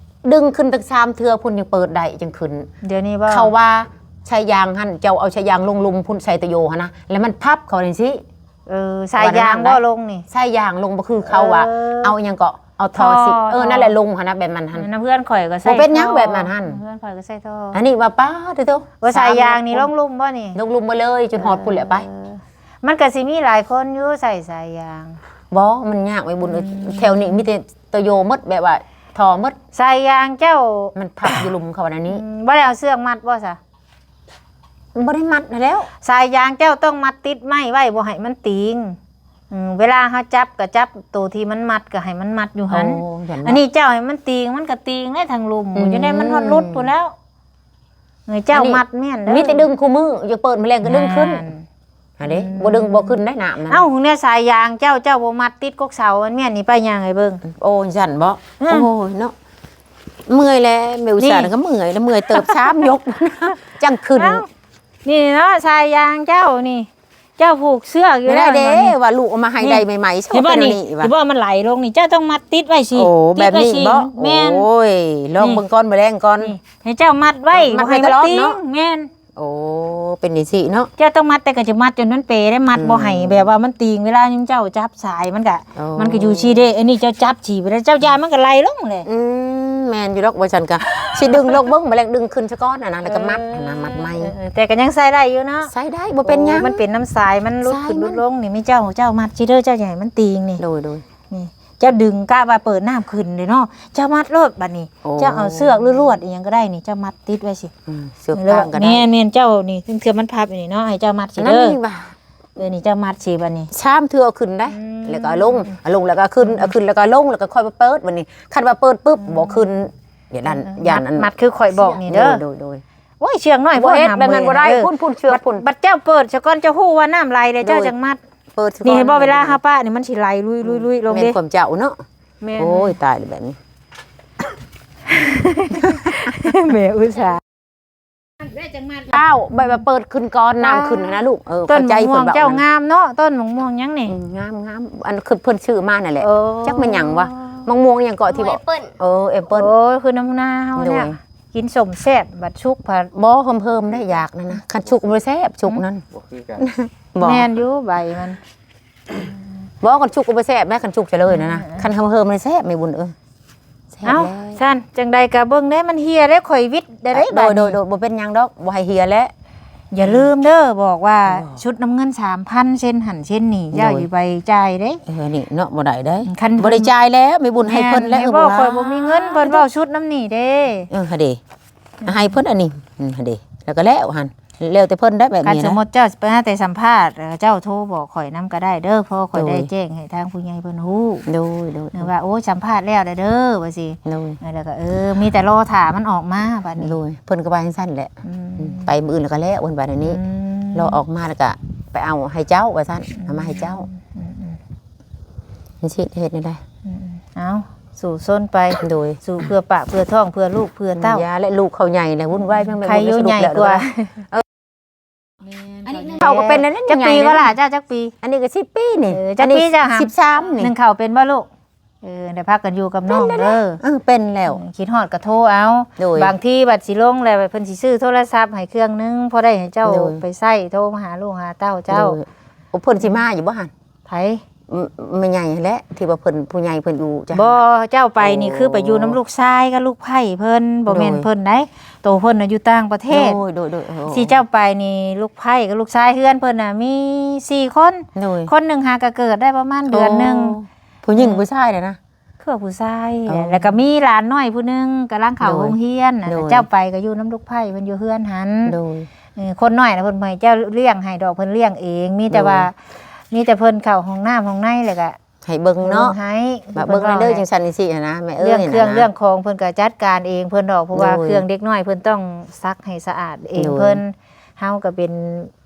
ດຶງຂຶ້ນຕັ້ງສາມເທື່ອພຸ້ນ ຍັງເປີດໄດ້ຈັ່ງຂຶ້ນ. ດຽວນີ້ບໍ່? ເຂົາວ່າສາຍຢາງຫັ້ນ ເຈົ້າເອົາສາຍຢາງລົງລຸ່ມພຸ້ນ ໃສ່ຕະໂຢຫັ້ນນະ ແລ້ວມັນພັບເຂົ້າຈັ່ງຊີ້. ເອີ ສາຍຢາງບໍ່ລົງນີ້? ສາຍຢາງລົງ ບໍ່ຄືເຂົາວ່າ ເອີ ເອົາຫຍັງເກາະ ເອົາທໍ່ຊິ ທໍ່ ເອີ ທໍ່ ນັ້ນແຫຼະ ລົງຫັ້ນນະ ແບບນັ້ນຫັ້ນ. ນັ້ນເພື່ອນຂ້ອຍກໍໃສ່ ບໍ່ເປັນຫຍັງ ທໍ່ ແບບນັ້ນຫັ້ນ. ເພື່ອນຂ້ອຍກໍໃສ່ທໍ່. ອັນນີ້ວ່າ ປ້າດໂທ້ ວ່າສາຍຢາງນີ້ ສາມ ລົງລຸ່ມບໍ່ນີ້? ລົງລຸ່ມໝົດເລີຍ ຈົນຮອດພຸ້ນແຫຼະໄປ. ເອີ ມັນກໍຊິມີຫຼາຍຄົນຢູ່ໃສ່ສາຍຢາງ. ບໍ່ ມັນຍາກ ແມ່ບຸນເອີຍ. ອືມ ແຖວນີ້ມີແຕ່ໂຕໂຍໝົດ ແບບວ່າທໍ່ໝົດ. ສາຍຢາງເຈົ້າ ມັນພັບຢູ່ລຸ່ມເຂົາອັນນີ້. ອືມ ບໍ່ໄດ້ເອົາເຊືອກມັດບໍ່ຊະ? ບໍ່ໄດ້ມັດຫັ້ນແຫຼ້ວ. ສາຍຢາງເຈົ້າຕ້ອງມັດຕິດໄມ້ໄວ້ ບໍ່ໃຫ້ມັນຕີງ. ອືມ ເວລາເຮົາຈັບກໍຈັບໂຕທີ່ມັນມັດ ກໍໃຫ້ມັນມັດຢູ່ຫັ້ນ. ໂອ້ ຢ້ານມັດ. ອັນນີ້ເຈົ້າໃຫ້ມັນຕີງ ມັນກໍຕີງໄດ້ທາງລຸ່ມ. ອືມ ຢູ່ໃນມັນຮອດຫຼຸດພຸ້ນແລ້ວ. ເອີ ເຈົ້າມັດແມ່ນເດີ. ມີແຕ່ດຶງຄູ່ມື້ ຢ່າເປີດມາແລງກໍດຶງຂຶ້ນ. ຫັ້ນເດ້ ອືມ ບໍ່ດຶງບໍ່ຂຶ້ນໄດ້ນ້ຳນັ້ນ. ເອົ້າ ແນວສາຍຢາງເຈົ້າ ເຈົ້າບໍ່ມັດຕິດກົກເສົາ ມັນແມ່ນນີ້ໄປຍ່າງໃຫ້ເບິ່ງ. ໂອ້ ຊັ້ນບໍ? ອືມ ໂອ້ຍເນາະ ເມື່ອຍແລ້ວ ແມ່ອຸດສາ ເມື່ອຍ ກໍເມື່ອຍແລ້ວ ເມື່ອຍເຕີບ ສາມຍົກ ຈັ່ງຂຶ້ນ. ເອົ້າ ນີ້ເນາະ ສາຍຢາງເຈົ້ານີ້ ເຈົ້າຜູກເຊືອກຢູ່ແລ້ວເດ້. ວ່າລູກເອົາມາໃຫ້ໄດ້ໃໝ່ໆ ເຫັນບໍ່ນີ້? ເຫັນບໍ່ ມັນໄຫຼລົງນີ້ ເຈົ້າຕ້ອງມັດຕິດໄວ້ຊິ. ໂອ້ ແບບນີ້ບໍ? ແມ່ນ ໂອ້ຍ ລອງເບິ່ງກ່ອນ ມື້ແລງກ່ອນ. ນີ້ ໃຫ້ເຈົ້າມັດໄວ້ ມັດໄວ້ ບໍ່ໃຫ້ມັນຕີງຕະຫຼອດເນາະ. ແມ່ນ ໂອ້ ເປັນຈັ່ງຊີ້ເນາະ. ເຈົ້າຕ້ອງມັດ ແຕ່ກໍຈະມັດຈົນມັນເປໄດ້ ມັດ ອືມ ບໍ່ໃຫ້ແບບວ່າມັນຕີງ. ເວລາຍາມເຈົ້າຈັບສາຍມັນກະ ໂອ້ ມັນກໍຢູ່ຊີ້ເດ້. ອັນນີ້ເຈົ້າຈັບຊີ້ໄປແລ້ວ ເຈົ້າຢ່າມັນກໍໄຫຼລົງແຫຼະ. ອືມ ແມ່ນຢູ່ດອກ. ວ່າຊັ້ນກະຊິດຶງລອກເບິ່ງ ມາແລງດຶງຂຶ້ນຊະກ່ອນຫັ້ນນະ ແລ້ວກໍມັດຫັ້ນນະ ມັດໃໝ່. ເອີ ເອີ ເອີ ແຕ່ກໍຍັງໃຊ້ໄດ້ຢູ່ເນາະ. ໃຊ້ໄດ້ ບໍ່ເປັນຫຍັງ. ໂອ້ ມັນເປັນນ້ຳສາຍ ມັນຫຼຸດຂຶ້ນຫຼຸດລົງນີ້. ມີເຈົ້າ ເຈົ້າມັດຊີ້ເດີ ເຈົ້າຢ່າໃຫ້ມັນຕີງນີ້. ໂດຍ ໂດຍ. ນີ້ ເຈົ້າດຶງ ກະວ່າເປີດນ້ຳຂຶ້ນເດ້ເນາະ ເຈົ້າມັດໂລດບັດນີ້. ໂອ້ ເຈົ້າເອົາເຊືອກຫຼືລວດອີ່ຫຍັງກໍໄດ້ນີ້ ເຈົ້າມັດຕິດໄວ້ຊິ. ອືມ ເຊືອກຟາງກໍໄດ້. ແມ່ນໆ ເຈົ້ານີ້ ເທື່ອມັນພັບຢູ່ນີ້ເນາະ ໃຫ້ເຈົ້າມັດຊິເດີ. ເອີ ນີ້ເຈົ້າມັດຊິບັດນີ້ ສາມເທື່ອເອົາຂຶ້ນໄດ້. ອືມ ແລ້ວກໍເອົາລົງ ເອົາລົງແລ້ວກໍຂຶ້ນ ເອົາຂຶ້ນແລ້ວກໍລົງ ແລ້ວກໍຄ່ອຍມາເປີດບັດນີ້. ຄັນວ່າເປີດປຶບ ອືມ ບໍ່ຂຶ້ນ ດຽວນັ້ນ ເອີ ຢ້ານອັນ ມັດ ມັດຄືຂ້ອຍບອກນີ້ເດີ. ໂດຍ ໂດຍ ໂດຍ. ໂອ້ຍ ເຊືອກນ້ອຍ ບໍ່ເຮັດແບບນັ້ນບໍ່ໄດ້. ເອີ ພຸ້ນ ພຸ້ນ ເຊືອກພຸ້ນ. ບັດເຈົ້າເປີດຊະກ່ອນ ເຈົ້າຮູ້ວ່ານ້ຳໄຫຼແລ້ວ ໂດຍ ເຈົ້າຈັ່ງມັດ. ເປີດຊະກ່ອນ ນີ້ເຫັນບໍ່ ເວລາເຮົາປະນີ້ ມັນຊິໄຫຼລຸຍໆລົງເດ້. ແມ່ນຄວາມເຈົ້າເນາະ. ແມ່ນ. ໂອ້ຍ ຕາຍແລ້ວແບບນີ້ ແມ່ອຸດສາ. ອ້າວ ແບບວ່າເປີດຂຶ້ນກ່ອນ ນ້ຳຂຶ້ນຫັ້ນນະລູກ. ເອີ ເຂົ້າໃຈເພິ່ນເວົ້າ. ຕົ້ນມະມ່ວງເຈົ້າງາມເນາະ ຕົ້ນມະມ່ວງຫຍັງນີ້? ອືມ ງາມໆ ອັນຄືເພິ່ນຊື້ມານັ້ນແຫຼະ. ເອີ ຈັກແມ່ນຫຍັງວະ ມະມ່ວງຫຍັງເກາະທີ່ບອກ. ແອັບເປິ້ນ. ເອີ ແອັບເປິ້ນ. ໂອ້ຍ ຄືນຳນາເຮົານີ້. ໂດຍ. ກິນສົ້ມແຊບ ບັດສຸກພັດ ບໍ່ ເຫິມໆ ໄດ້ຢາກນັ້ນນະ. ຄັນສຸກບໍ່ແຊບ ສຸກນັ້ນ ບໍ່ຄືກັນ. ບໍ່ ແມ່ນຢູ່ໃບມັນ. ບໍ່ ຄັນສຸກກໍບໍ່ແຊບນະ ຄັນສຸກຊະເລີຍນະນະ. ເອີ ຄັນເຫິມໆ ມັນແຊບ ແມ່ບຸນເອີຍ ແຊ ເອົ້າ ແທ້ແລ້ວ ຊັ້ນຈັ່ງໃດກໍເບິ່ງແດ່ ມັນເຫຍແລ້ວ ຂ້ອຍວິດໄດ້ເດ້ ເອີ ບາດນີ້ ໂດຍ ໂດຍ ບໍ່ເປັນຫຍັງດອກ ບໍ່ໃຫ້ເຫຍແຫຼະ. ຢ່າລືມເດີ ບອກວ່າ ເອີ ຊຸດນ້ຳເງິນສາມພັນ ເຊັນຫັ້ນເຊັນນີ້ ເຈົ້າ ໂດຍ ຊິໄປຈ່າຍເດ້. ເອີ ນີ້ເນາະ ບໍ່ໄດ້ເດ້ ຄັນ ບໍ່ໄດ້ຈ່າຍແລ້ວ ແມ່ບຸນໃຫ້ເພິ່ນແລ້ວ. ແມ່ນ ເອີ ບໍ່ ຂ້ອຍບໍ່ມີເງິນ ເພິ່ນເວົ້າຊຸດນຳນີ້ເດ້. ເອີ ຫັ້ນເດ້ ອືມ ໃຫ້ເພິ່ນອັນນີ້ ອືມ ຫັ້ນເດ້ ແລ້ວກໍແລ້ວຫັ້ນ ແລ້ວແຕ່ເພິ່ນໄດ້ແບບນີ້ນະ. ຄັນສົມມຸດເຈົ້າຊິໄປຫາແຕ່ສຳພາດ ເຈົ້າໂທບອກຂ້ອຍນຳກໍໄດ້ເດີ ເພາະຂ້ອຍ ໂດຍ ໄດ້ແຈ້ງໃຫ້ທາງຜູ້ໃຫຍ່ເພິ່ນຮູ້ ໂດຍ ໂດຍ ວ່າ ໂອ້ ສຳພາດແລ້ວເດີ ວ່າຊີ້ ໂດຍ ແລ້ວກໍ ເອີ ມີແຕ່ລໍຖ້າມັນອອກມາບາດນີ້. ໂດຍ ເພິ່ນກໍວ່າຈັ່ງຊັ້ນແຫຼະ ອືມ ອືມ ໄປມື້ອື່ນແລ້ວກໍແລ້ວ ເພິ່ນວ່າແນວນີ້ ອືມ ລໍອອກມາແລ້ວກໍໄປເອົາໃຫ້ເຈົ້າ ວ່າຊັ້ນ ອືມ ເອົາມາໃຫ້ເຈົ້າ ອືມ ອືມ ອືມ ມັນຊິເຮັດແນວໃດ? ອືມ ເອົາ ສູ້ຊົນໄປ ໂດຍ ສູ້ເພື່ອປາກເພື່ອທ້ອງ ເພື່ອລູກເພື່ອເຕົ້າ. ຢ່າແຫຼະ ລູກເຂົາໃຫຍ່ແລ້ວ ວຸ່ນວາຍ ຍັງແມ່ນ ໃຄຢູ່ໃຫຍ່ກວ່າ. ເອີ ອັນນີ້ໜຶ່ງເຂົ້າກໍເປັນແລ້ວ ຈັກປີກໍຫຼ້າເຈົ້າ ຈັກປີ? ອັນນີ້ກໍສິບປີນີ້. ເອີ ຈັກປີເຈົ້າຫາ? ສິບສາມນີ້. ໜຶ່ງເຂົ້າເປັນບໍ່ລູກ? ເອີ ໄດ້ພາກັນຢູ່ກັບນ້ອງເດີ. ເອີ ເປັນແລ້ວ ເອີ ຄິດຮອດກໍໂທເອົາ ໂດຍ ບາງທີບັດຊິລົງແລ້ວ ເພິ່ນຊິຊື້ໂທລະສັບໃຫ້ເຄື່ອງໜຶ່ງ ພໍໄດ້ໃຫ້ເຈົ້າ ໂດຍ ໄປໃຊ້ ໂທມາຫາລູກຫາເຕົ້າເຈົ້າ. ໂດຍ ໂອ້ ເພິ່ນຊິມາຢູ່ບໍ່ຫັ້ນ? ໃຜ? ແມ່ໃຫຍ່ຫັ້ນແຫຼະ ທີ່ວ່າເພິ່ນ ຜູ້ໃຫຍ່ເພິ່ນຢູ່ຈ້ະ. ບໍ່ ເຈົ້າໄປນີ້ ໂອ້ ຄືໄປຢູ່ນຳລູກຊາຍກັບລູກໃພ້ເພິ່ນ ບໍ່ແມ່ນ ໂດຍ ເພິ່ນໃດ ໂຕເພິ່ນນະຢູ່ຕ່າງປະເທດ. ໂດຍ ໂດຍ ໂດຍ ໂອ້ ທີ່ເຈົ້າໄປນີ້ ລູກໃພ້ກັບລູກຊາຍ ເຮືອນເພິ່ນນະມີສີ່ຄົນ ໂດຍ ຄົນໜຶ່ງຫາກະເກີດໄດ້ປະມານເດືອນໜຶ່ງ. ໂອ້ ຜູ້ຍິງ ເອີ ຜູ້ຊາຍແຫຼະນະ? ຄືວ່າຜູ້ຊາຍ ອໍ ແລ້ວກໍມີຫຼານນ້ອຍຜູ້ໜຶ່ງກຳລັງເຂົ້າ ໂດຍ ໂຮງຮຽນ. ໂດຍ ເຈົ້າໄປກໍຢູ່ນຳລູກໃພ້ເພິ່ນຢູ່ເຮືອນຫັ້ນ. ໂດຍ ເອີ ຄົນນ້ອຍນະ ເພິ່ນບໍ່ໃຫ້ເຈົ້າລ້ຽງໃຫ້ດອກ ເພິ່ນລ້ຽງເອງ ມີແຕ່ວ່າ ໂດຍ ມີແຕ່ເພິ່ນເຂົ້າຫ້ອງນ້ຳຫ້ອງໃນ ແລ້ວກໍໃຫ້ເບິ່ງເນາະ ໃຫ້ເບິ່ງໃຫ້ ວ່າເບິ່ງແດ່ເດີ ຈັ່ງຊັ້ນຈັ່ງຊີ້ຫັ້ນນະ ແມ່ເອີຍ. ເລື່ອງເຄື່ອງ ຫັ້ນນະ ເລື່ອງຂອງເພິ່ນກໍຈັດການເອງເພິ່ນດອກ ເພາະວ່າ ໂດຍ ເຄື່ອງເດັກນ້ອຍເພິ່ນຕ້ອງຊັກໃຫ້ສະອາດເອງ ໂດຍ ເພິ່ນ. ເຮົາກໍເປັນ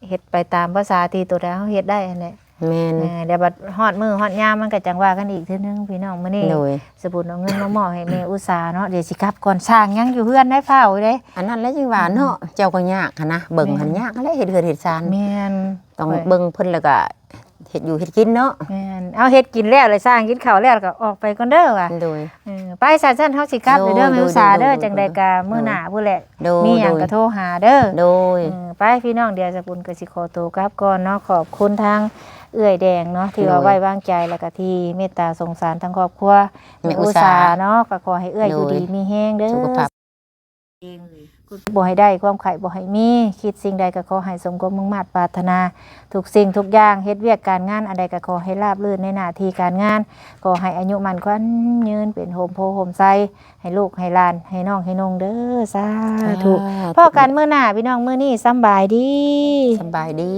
ເຮັດໄປຕາມພາສາທີ່ຕົວໃດເຮົາເຮັດໄດ້ຫັ້ນແຫຼະ. ແມ່ນ ເອີ ແລ້ວບັດຮອດມື້ຮອດຍາມມັນກໍຈັ່ງວ່າກັນອີກເທື່ອໜຶ່ງພີ່ນ້ອງ. ມື້ນີ້ ໂດຍ ສະບຸນເອົາເງິນມາມອບໃຫ້ແມ່ອຸດສາເນາະ ດຽວຊິກັບກ່ອນ. ສ້າງຍັງຢູ່ເຮືອນໄດ້ ຟ້າວເດ້. ອັນນັ້ນແຫຼະຈຶ່ງວ່າເນາະ ອືມ ເຈົ້າກໍຍາກຫັ້ນນະ ເບິ່ງຫັ້ນ ແມ່ນ ຍາກຫັ້ນແຫຼະ ເຮັດເຮືອນເຮັດຊານ. ແມ່ນ ຕ້ອງເບິ່ງເພິ່ນ ແລ້ວກໍເຮັດຢູ່ເຮັດກິນເນາະ. ແມ່ນ ເອົາ ເຮັດກິນແລ້ວ ແລ້ວສ້າງກິນເຂົ້າແລ້ວ ແລ້ວກໍອອກໄປກ່ອນເດີວ່າ. ໂດຍ ເອີ ໄປ ຊັ້ນໆ ເຮົາຊິກັບ ໂດຍ ເດີ ແມ່ອຸດສາເດີ. ໂດຍ ຈັ່ງໃດກໍ ໂດຍ ມື້ໜ້າພຸ້ນແຫຼະ ໂດຍ ມີຫຍັງກໍໂທຫາເດີ. ໂດຍ ເອີ ໄປພີ່ນ້ອງ ດຽວສະບຸນກໍຊິຂໍໂຕກັບກ່ອນເນາະ. ຂອບຄຸນທາງເອື້ອຍແດງເນາະ ທີ່ວ່າ ໂດຍ ໄວ້ວາງໃຈ ແລ້ວກໍທີ່ເມດຕາສົງສານທາງຄອບຄົວແມ່ອຸດສາເນາະ. ກໍຂໍໃຫ້ເອື້ອຍ ໂດຍ ຢູ່ດີມີແຮງເດີ ສຸຂະພາບ ເອງ ບໍ່ໃຫ້ໄດ້ຄວາມໄຂ້ບໍ່ໃຫ້ມີ ຄິດສິ່ງໃດກໍຂໍໃຫ້ສົມຄວາມມຸ່ງມາດປາດຖະໜາ ທຸກສິ່ງທຸກຢ່າງ ເຮັດວຽກການງານອັນໃດກໍຂໍໃຫ້ລາບລື່ນໃນໜ້າທີ່ການງານ ຂໍໃຫ້ອາຍຸໝັ້ນຂວັນຍືນ ເປັນຮົ່ມໂພຮົ່ມໄຊ ໃຫ້ລູກໃຫ້ຫຼານ ໃຫ້ນ້ອງໃຫ້ນຸ່ງເດີ ສາທຸ. ສາທຸ ພໍ້ກັນມື້ໜ້າພີ່ນ້ອງ ມື້ນີ້ສຳບາຍດີ ສຳບາຍດີ.